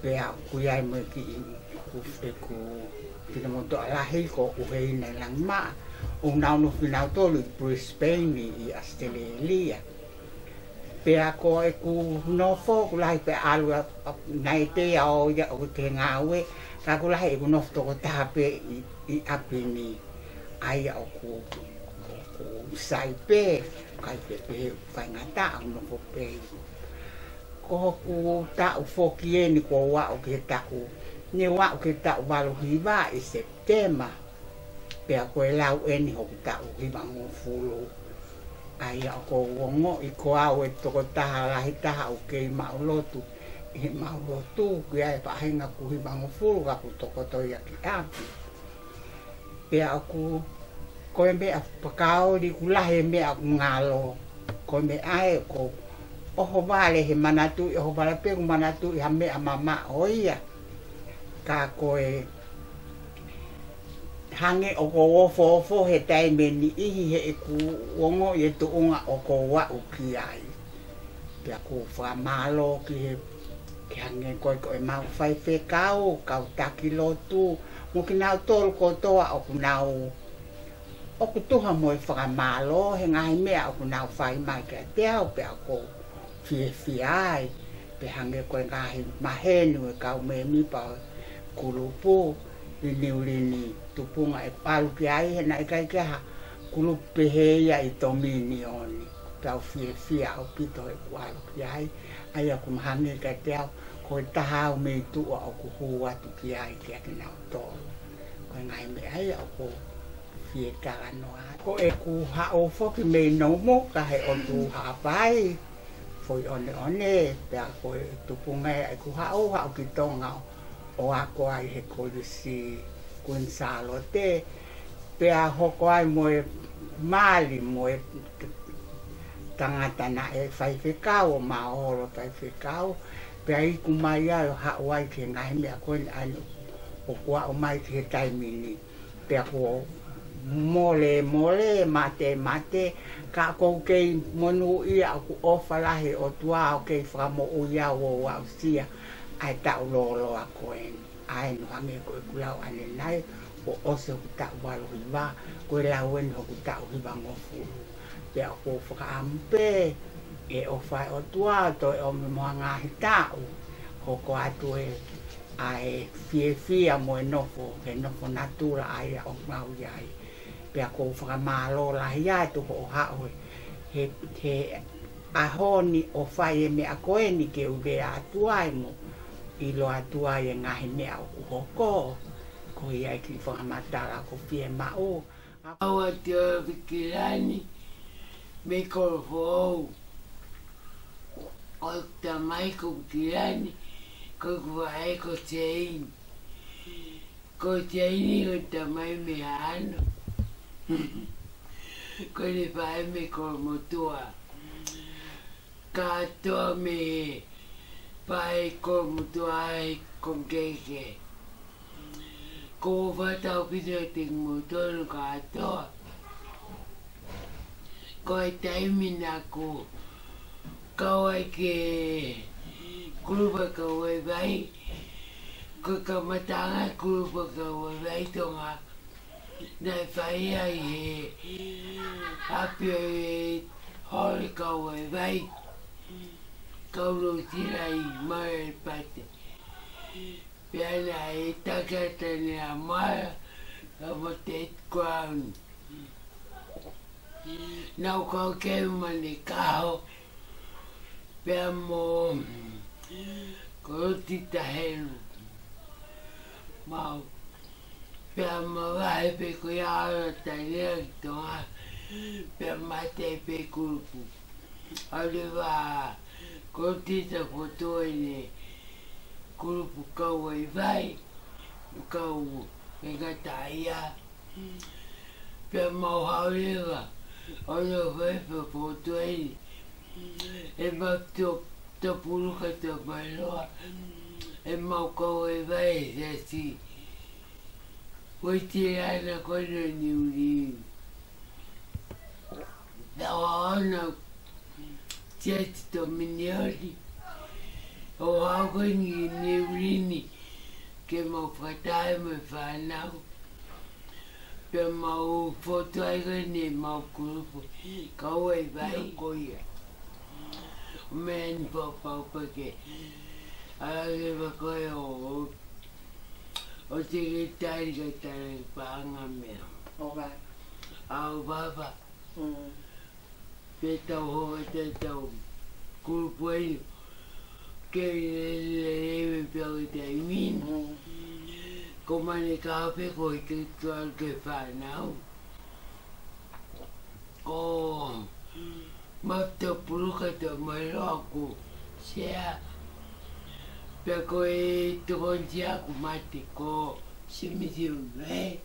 Pea ʻoku ʻi ai mo e kiʻi, ʻeku, ʻeku finemotuʻa lahi ko ʻUheina Langimaʻa. ʻOku nau nofo kinautolu ʻi Brisbane ʻi, ʻi ʻAositelēlia. Pea ko ʻeku nofo ʻoku lahi pē ʻalu ʻa, ʻa, naʻe pē ia ʻo ia ʻoku te ngāue, ka ʻoku lahi ʻeku nofo tokotaha pē ʻi, ʻi ʻapi ni, ʻa ia ʻoku, ʻoku Sai pē, ʻikai pē pehē ʻoku faingataʻa ʻo nofo pē. Ko hoku taʻu foki eni kuo u aʻu ki he taʻu, ne u aʻu ki he taʻu valu hiva ʻi Sepitema. Pea ko e lau eni hoku taʻu hivangofulu. ʻA ia ʻoku ou ongoʻi ko au e tokotaha lahi taha ʻoku kei maʻu lotu ʻi heʻemau lotu, ʻoku ʻi ai e faʻahinga kuo hivangofulu ka kuo tokoto ia ki ʻapi. Pea ʻoku, ko e meʻa fakaoli ʻoku lahi e meʻa ʻoku ngalo. Ko e meʻa ē ʻoku ʻohovale he manatuʻi, ʻohovale pē ʻoku manatuʻi ha meʻa mamaʻo ia. Ka ko e hangē ʻoku ou ofoofo he taimi ʻe niʻihi he ʻeku ongoʻi e tuʻunga ʻoku ou aʻu ki ai. Pea ʻoku ou fakamālō ki he, ki he hangē ko e, ko ʻemau faifekau, kau taki lotu, mo kinautolu kotoa ʻoku nau, ʻoku tuha mo e fakamālō he ngaahi meʻa ʻoku nau fai mai kiate au pea ʻoku ou fiefia ai. Pea hangē ko e ngaahi maheni ʻo e kau mēmipa ʻo e kulupu ʻi Niu Lini, tupunga ʻeku ʻalu ki ai he naʻe ʻikai ke ʻi ai ha kulupu pehē ia ʻi Tominioni. Pea u fiefia ʻaupito heʻeku ʻalu ki ai, ʻa ia ʻoku maheni kiate au, ko e taha au mei tuʻa ʻoku hū atu ki ai kiate kinautolu. Ko e ngaahi meʻa ia ʻoku ou fie talanoa. Ko ʻeku haʻu foki mei Noumuka he ʻotu Haʻapai, Foʻioneone, pea ko e tupunga ia ʻeku haʻu, haʻu ki Tonga ʻo ako ai he Kolisi Kuini Sālote, pea hoko ai mo e mali mo e tangata naʻe faifekau ʻo Maʻolo faifekau, pea iku mai ai ʻo haʻu ai ki he ngaahi meʻa ko eni ʻa eni ʻoku aʻu mai ki he taimi ni. Pea kuo mole, mole, mate, mate, ka ʻoku ou kei monūʻia ʻoku ʻofa lahi e ʻOtua ʻo kei fakamoʻui au ʻo aʻusia ʻa e taʻu lōloa ko eni. ʻA eni hangē ko ʻeku lau ʻanenai, kuo ʻosi hoku taʻu valu hiva, ko e lau eni hoku taʻu hivangofulu. Pea ʻoku ou fakaʻamu pē ʻe ʻofa e ʻOtua ʻo toe ʻomi mo ha ngaahi taʻu, hoko atu e ʻa e fiefia mo e nofo, he nofo natula ʻa ia ʻoku mau ʻi ai. Pea ʻoku ou fakamālō lahi atu hoʻo haʻu he, he, he ʻaho ni ʻo fai e meʻa ko eni ke u lea atu ai mo ʻilo atu ai e ngaahi meʻa ʻoku hoko. Ko ia e kiʻi fakamatala ʻoku ou fiemaʻu. Au ʻa Tioa Vikilani, mei Kolofoʻou. Ko ʻeku tamai ko Vikilani, ko ʻeku faʻē ko Seini. Ko Seini ko e tamai mei Haʻano. Ko ʻene faʻē mei Kolomotuʻa. Kātoa mei he faʻē Kolomotuʻa ʻi Kongikeke. ʻOku ou fakataupito kiate kimoutolu kātoa. Ko e taimi naʻá ku kau ai ki he kulupu kau vaivai, ko e kamataʻanga e kulupu kau vaivai Tonga, naʻe fai ai he ʻapi ʻo e holi kau vaivai, kau Nuʻusila ʻi Mare Pate. Pea naʻe taki atu ʻa Nela Mala, ka mo Ted Crown. Naʻá ku kau ki ai mo Mane Kaho, pea mo Koloti Tahelu. Mau, pea mavahe pē ko ia ʻa Taniela ki Tonga, pea mate pē kulupu. ʻAlu leva ʻa Koloti Tafoto ʻene kulupu kau vaivai, kau fengataʻaʻia. Pea mau haʻu leva ʻo nofo ai pē ʻo fokotuʻu ai ʻemau to-, topulu ka topailoa, ʻemau kau vaivai he siasi Uēsiliana ko eni ʻo Niu Lini. Pea ʻoua ʻo na Siasi Tominioni, ʻo haʻu ko eni ki Niu Lini ke mau fakataha mo e fānau. Pea mau fokotuʻu ai ko eni ʻemau kulupu kau vaivai ko ia. ʻO meʻa ni pau pau pē ke ʻalu leva ko ē ʻo, ʻo, ʻo sekelitali kae tali paʻanga meʻa. ʻO vava. ʻA ʻo vava. Pea tau hoko atu ʻetau kulupu ʻi he kei lelei pē ʻo e taimi ni. Ko Mane Kafe ko e kei tuʻu ke fānau. Ko Mafutopulu kae ʻumaʻā ʻeku sea. Pea ko e tokoni ʻeku mate ko Simisiu, ē?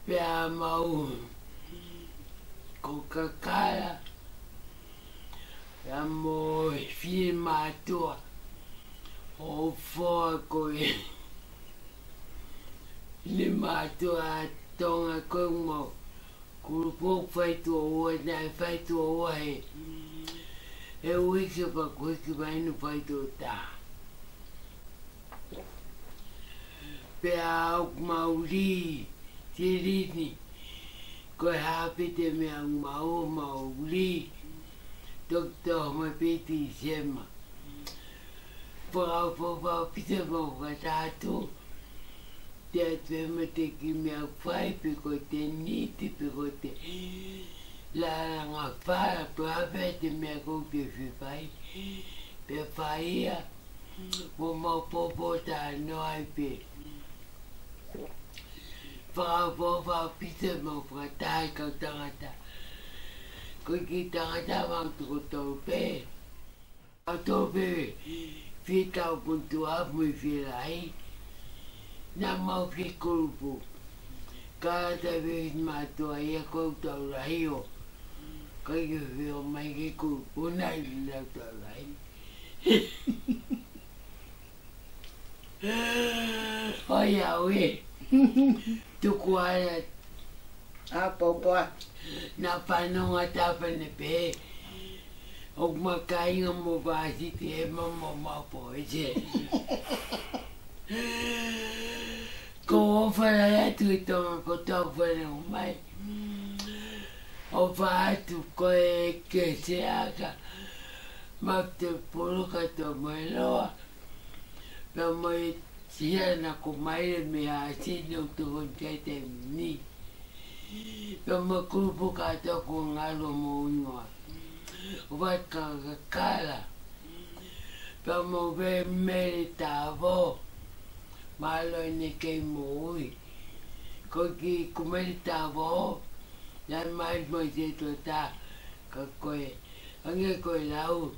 Pea mau ko Kakala, pea mo e finemātuʻa ʻo Foa ko e finemātuʻa Tonga ko e mau kulupu fai tuʻo ua, naʻe fai tuʻo ua he, he uike pea ko e hiki mai ʻo fai tuʻo taha. Pea ʻoku mau lī, Silini, ko e hā pē te meʻa ʻoku mau, mau lī, toki tō mai pē Tīsema. Fakaʻofoʻofa ʻaupito mo fakataha atu, te atu e mate ki meʻa fai pe ko e tēniti pe ko e te lālanga fala pe ko e hā pē te meʻa ʻoku ke fie fai. Pea fai ia, mo mau pōpōtalanoa ai pē. Fakaʻofoʻofa ʻaupito mo fakataha e kau tangata. Ko e kiʻi tangata mau tuku tau pē. Au tau pē, fie tau puntua mo e fie lahi. Naʻa mau fie kulupu. Ka ta pē mātuʻa ia ko e tau lahi ʻo. Ka ʻi he fie ʻomai ke kulupu naʻe ʻikai tau lahi. ʻOiauē. Tuku ā ia. ʻApōpō. Naʻa fanongo atu pē ne pē. ʻOku ma kāinga mo Vāsiti ē, ma mo ma po e se. Ko e ʻofa lahi atu ki Tonga kotoa ʻoku fanongo mai. ʻOfa atu ko e ke se aka. Mafutopulu kae ʻumaʻā e loa. Pea mo e siana ko Maile mei ʻAsi naʻa ku tokoni ki ai he taimi ni. Pea mo e kulupu kātoa ko Ngalu mo Uingoa. ʻOfa atu kia Kakala. Pea mo Mele Tavo. Mālō ʻene kei moʻui. Ko e kiʻi ko Mele Tavo. Naʻe mai mo e se tota ka ko e Hangē ko e lau,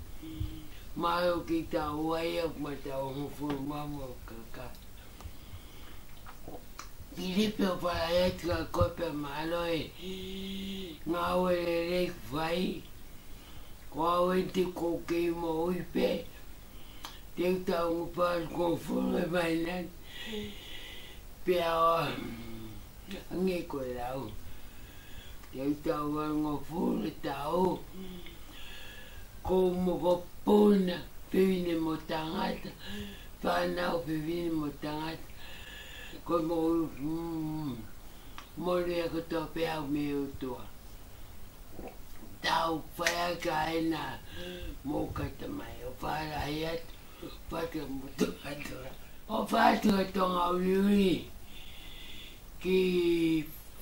mālō ki tau ai ʻoku ma tau hongofulu mā mo e kaka. Filipe ʻofa lahi atu kia koe pea mālō e ngāue lelei ʻoku fai. Ko au eni te u kei moʻui pē. Te u tau hongofulu mā hongofulu e māhina. Pea ʻo Hangē ko e lau. Te u tau hongofulu e tau. Ko e mokopuna, fefine mo tangata. Fānau fefine mo tangata. Ko e mo, mm, mo lea kotoa pē au mei ʻOtua. Tau fai ʻaki ʻena mo kata mai ʻofa lahi atu. Pati mo Tonga Tonga. ʻOfa atu ki Tonga Uliuli ki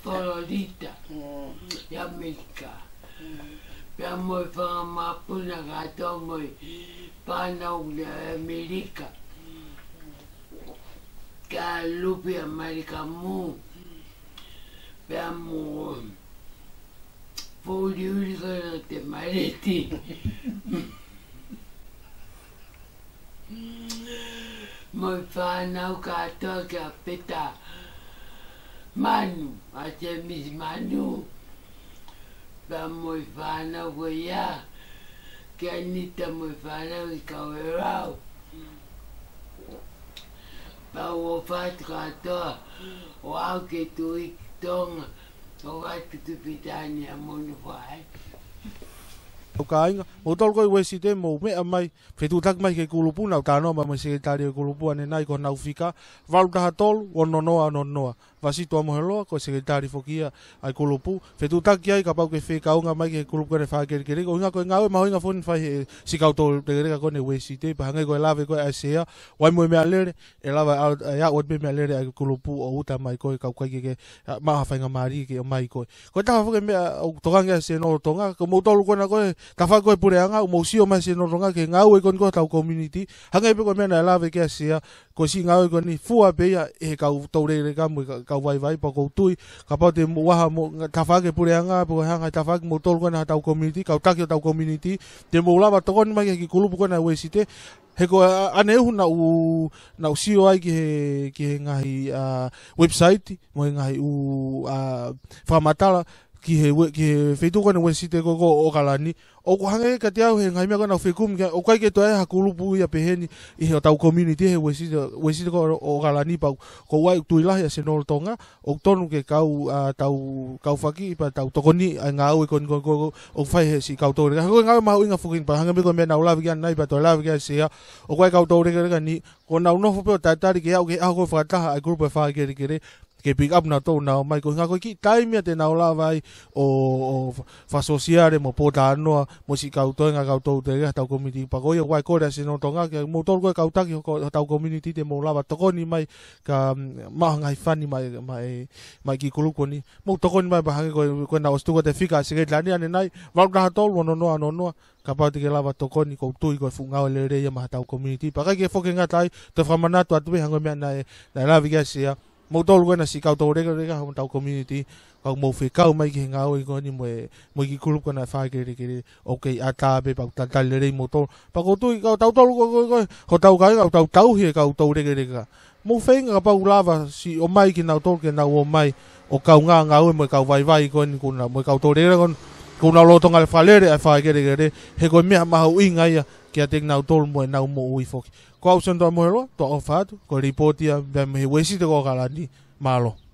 Fololita, ʻi ʻAmelika. Pea mo e fanga mapuna kātoa mo e fānau ʻi ʻAmelika. Kia Lupi ʻAmelika mo. Pea mo Fōliuli ko e te maleti. Mo e fānau kātoa kia Peta Manu, ʻa Temisi Manu. Pea mo e fānau ko ia, kia Nita mo e fānau ʻi Kauerau. Pea ʻofa atu kātoa, ʻo aʻu ki he Tuʻi Tonga, ʻo atu ki Pilitānia mo Nuʻu Fai. ʻOku kāinga, mou tolu ko e Uēsite, mou meʻa mai, fetuʻutaki mai ki he kulupu, naʻa ku talanoa mai mo e sekelitali ʻo e kulupu, ʻanenai ko honau fika, valu taha tolu, ono noa, ono noa. Pasitoa Moheloa, ko e sekelitali foki ia ʻa e kulupu. Fetuʻutaki ai kapau ʻoku ke fie kaunga mai ki he kulupu ko eni ʻa e Fakakelekele. Ko e ʻuhinga ko e ngāue mahuʻinga foki ʻeni ʻoku fai ʻe he siʻi kau toulekeleka ko eni ʻa e Uēsite, pea hangē ko e lave ko ē ʻa e sea, ʻoku ʻi ai mo e meʻalele, ʻe lava ʻe aʻu, ʻe aʻu atu pē meʻalele ʻa e kulupu ʻo uta mai ko ē, ka ʻoku ʻikai ke, ke, a, maʻu ha faingamālie ke ʻomai ko ē. Ko e taha foki e meʻa ʻoku tokanga ki ai ʻa e Senolo Tonga, ko moutolu ko ena ko e tafaʻaki ko ē puleʻanga, ʻoku mou sio mai ʻa e Senolo Tonga ki he ngāue ko eni ko ē hotau community, hangē pē ko e meʻa naʻe lave ki ai ʻa e sea, ko e siʻi ngāue ko eni fua pē ia ʻe he kau toulekeleka mo e ka-, kau vaivai, pea ʻoku ou tui, kapau te mou ʻaha mo e ngaahi tafaʻaki puleʻanga, pe ko e hā e ngaahi tafaʻaki moutolu ko ena hotau community, kau taki hotau community, te mou lava tokoni mai ki he kiʻi kulupu ko ena ʻa e Uēsite, he ko e, a, ʻaneuhu naʻa ku, naʻa ku sio ai ki he, ki he ngaahi, a, website, mo e ngaahi ʻū, a, fakamatala, ki he we-, ki he feituʻu ko ena ʻa e Uēsite ko ē ʻo ʻOkalani. ʻOku hangē kiate au he ngaahi meʻa ko ena naʻa ku fekumi ki ai, ʻoku ʻikai ke toe ʻi ai ha kulupu ia pehē ni ʻi hotau community he Uēsite, Uēsite ko ē ʻo ʻOkalani, pea ʻoku ou tui lahi ʻa e Senolo Tonga, ʻoku tonu ke kau, a, tau, kau faki, pea tau tokoniʻi ʻa e ngāue ko eni ko ē, ko ē, ʻoku fai ʻe he siʻi kau toulekeleka. Ko e ngāue mahuʻinga foki eni, pea hangē pē ko e meʻa naʻa ku lave ki ai ʻanenai, pea toe lave ki ai ʻa e sea, ʻoku ʻi ai e kau toulekeleka ni, ʻoku nau nofo pē ʻo tatali ke aʻu ki he ʻaho ko ē ʻo e fakataha ʻa e kulupu ʻa e Fakakelekele, ke pick up nautolu ʻo nau ō mai. Ko e ʻuhinga ko e kiʻi taimi ia te nau lava ai ʻo, ʻo fa-, fakasōsiale mo pōtalanoa mo e siʻi kau toenga kau toulekeleka hotau community. Pea ko ia ʻoku ou kole ʻa e Senolo Tonga, ke moutolu ko ē kau taki ho-, hotau community te mou lava tokoni mai ka, mm, maʻu ha ngaahi fani mai, mai, mai ki he kulupu ko eni. Mou tokoni mai pea hangē ko e, ko ena ʻosi tuku atu e fika ʻa e sekelitali ʻanenai, valu taha tolu ono noa ono noa, kapau te ke lava tokoni, ʻoku ou tui ko e fuʻu ngāue lelei ia maʻa hotau community. Pea ʻikai ke foki ngata ai, toe fakamanatu atu pē hangē ko e meʻa naʻe, naʻe lave ki ai ʻa e sea, moutolu ko ena siʻi kau toulekeleka hotau community, kapau ʻoku mou fie kau mai ki he ngāue ko eni mo e, mo e kiʻi kulupu ko ena ʻa e Fakakelekele, ʻoku kei ʻatā pē pea ʻoku tatali lelei moutolu. Pea ʻoku ou tui ko tautolu ko, ko, ko, hotau kāinga, ʻoku tau tauhi e kau toulekeleka. Mou feinga kapau ʻoku lava siʻi ō mai kinautolu ke nau ō mai ʻo kaungā ngāue mo e kau vaivai ko eni kuo nau, mo e kau toulekeleka ko eni kuo nau lolotonga fakalele ʻa e Fakakelekele, he ko e meʻa mahuʻinga ia kiate kinautolu mo ʻenau moʻui foki. Ko au Senolo Moheloa, tuʻa ʻofa atu, ko e lipooti ia mei he Uēsite ko ʻOkalani, mālō.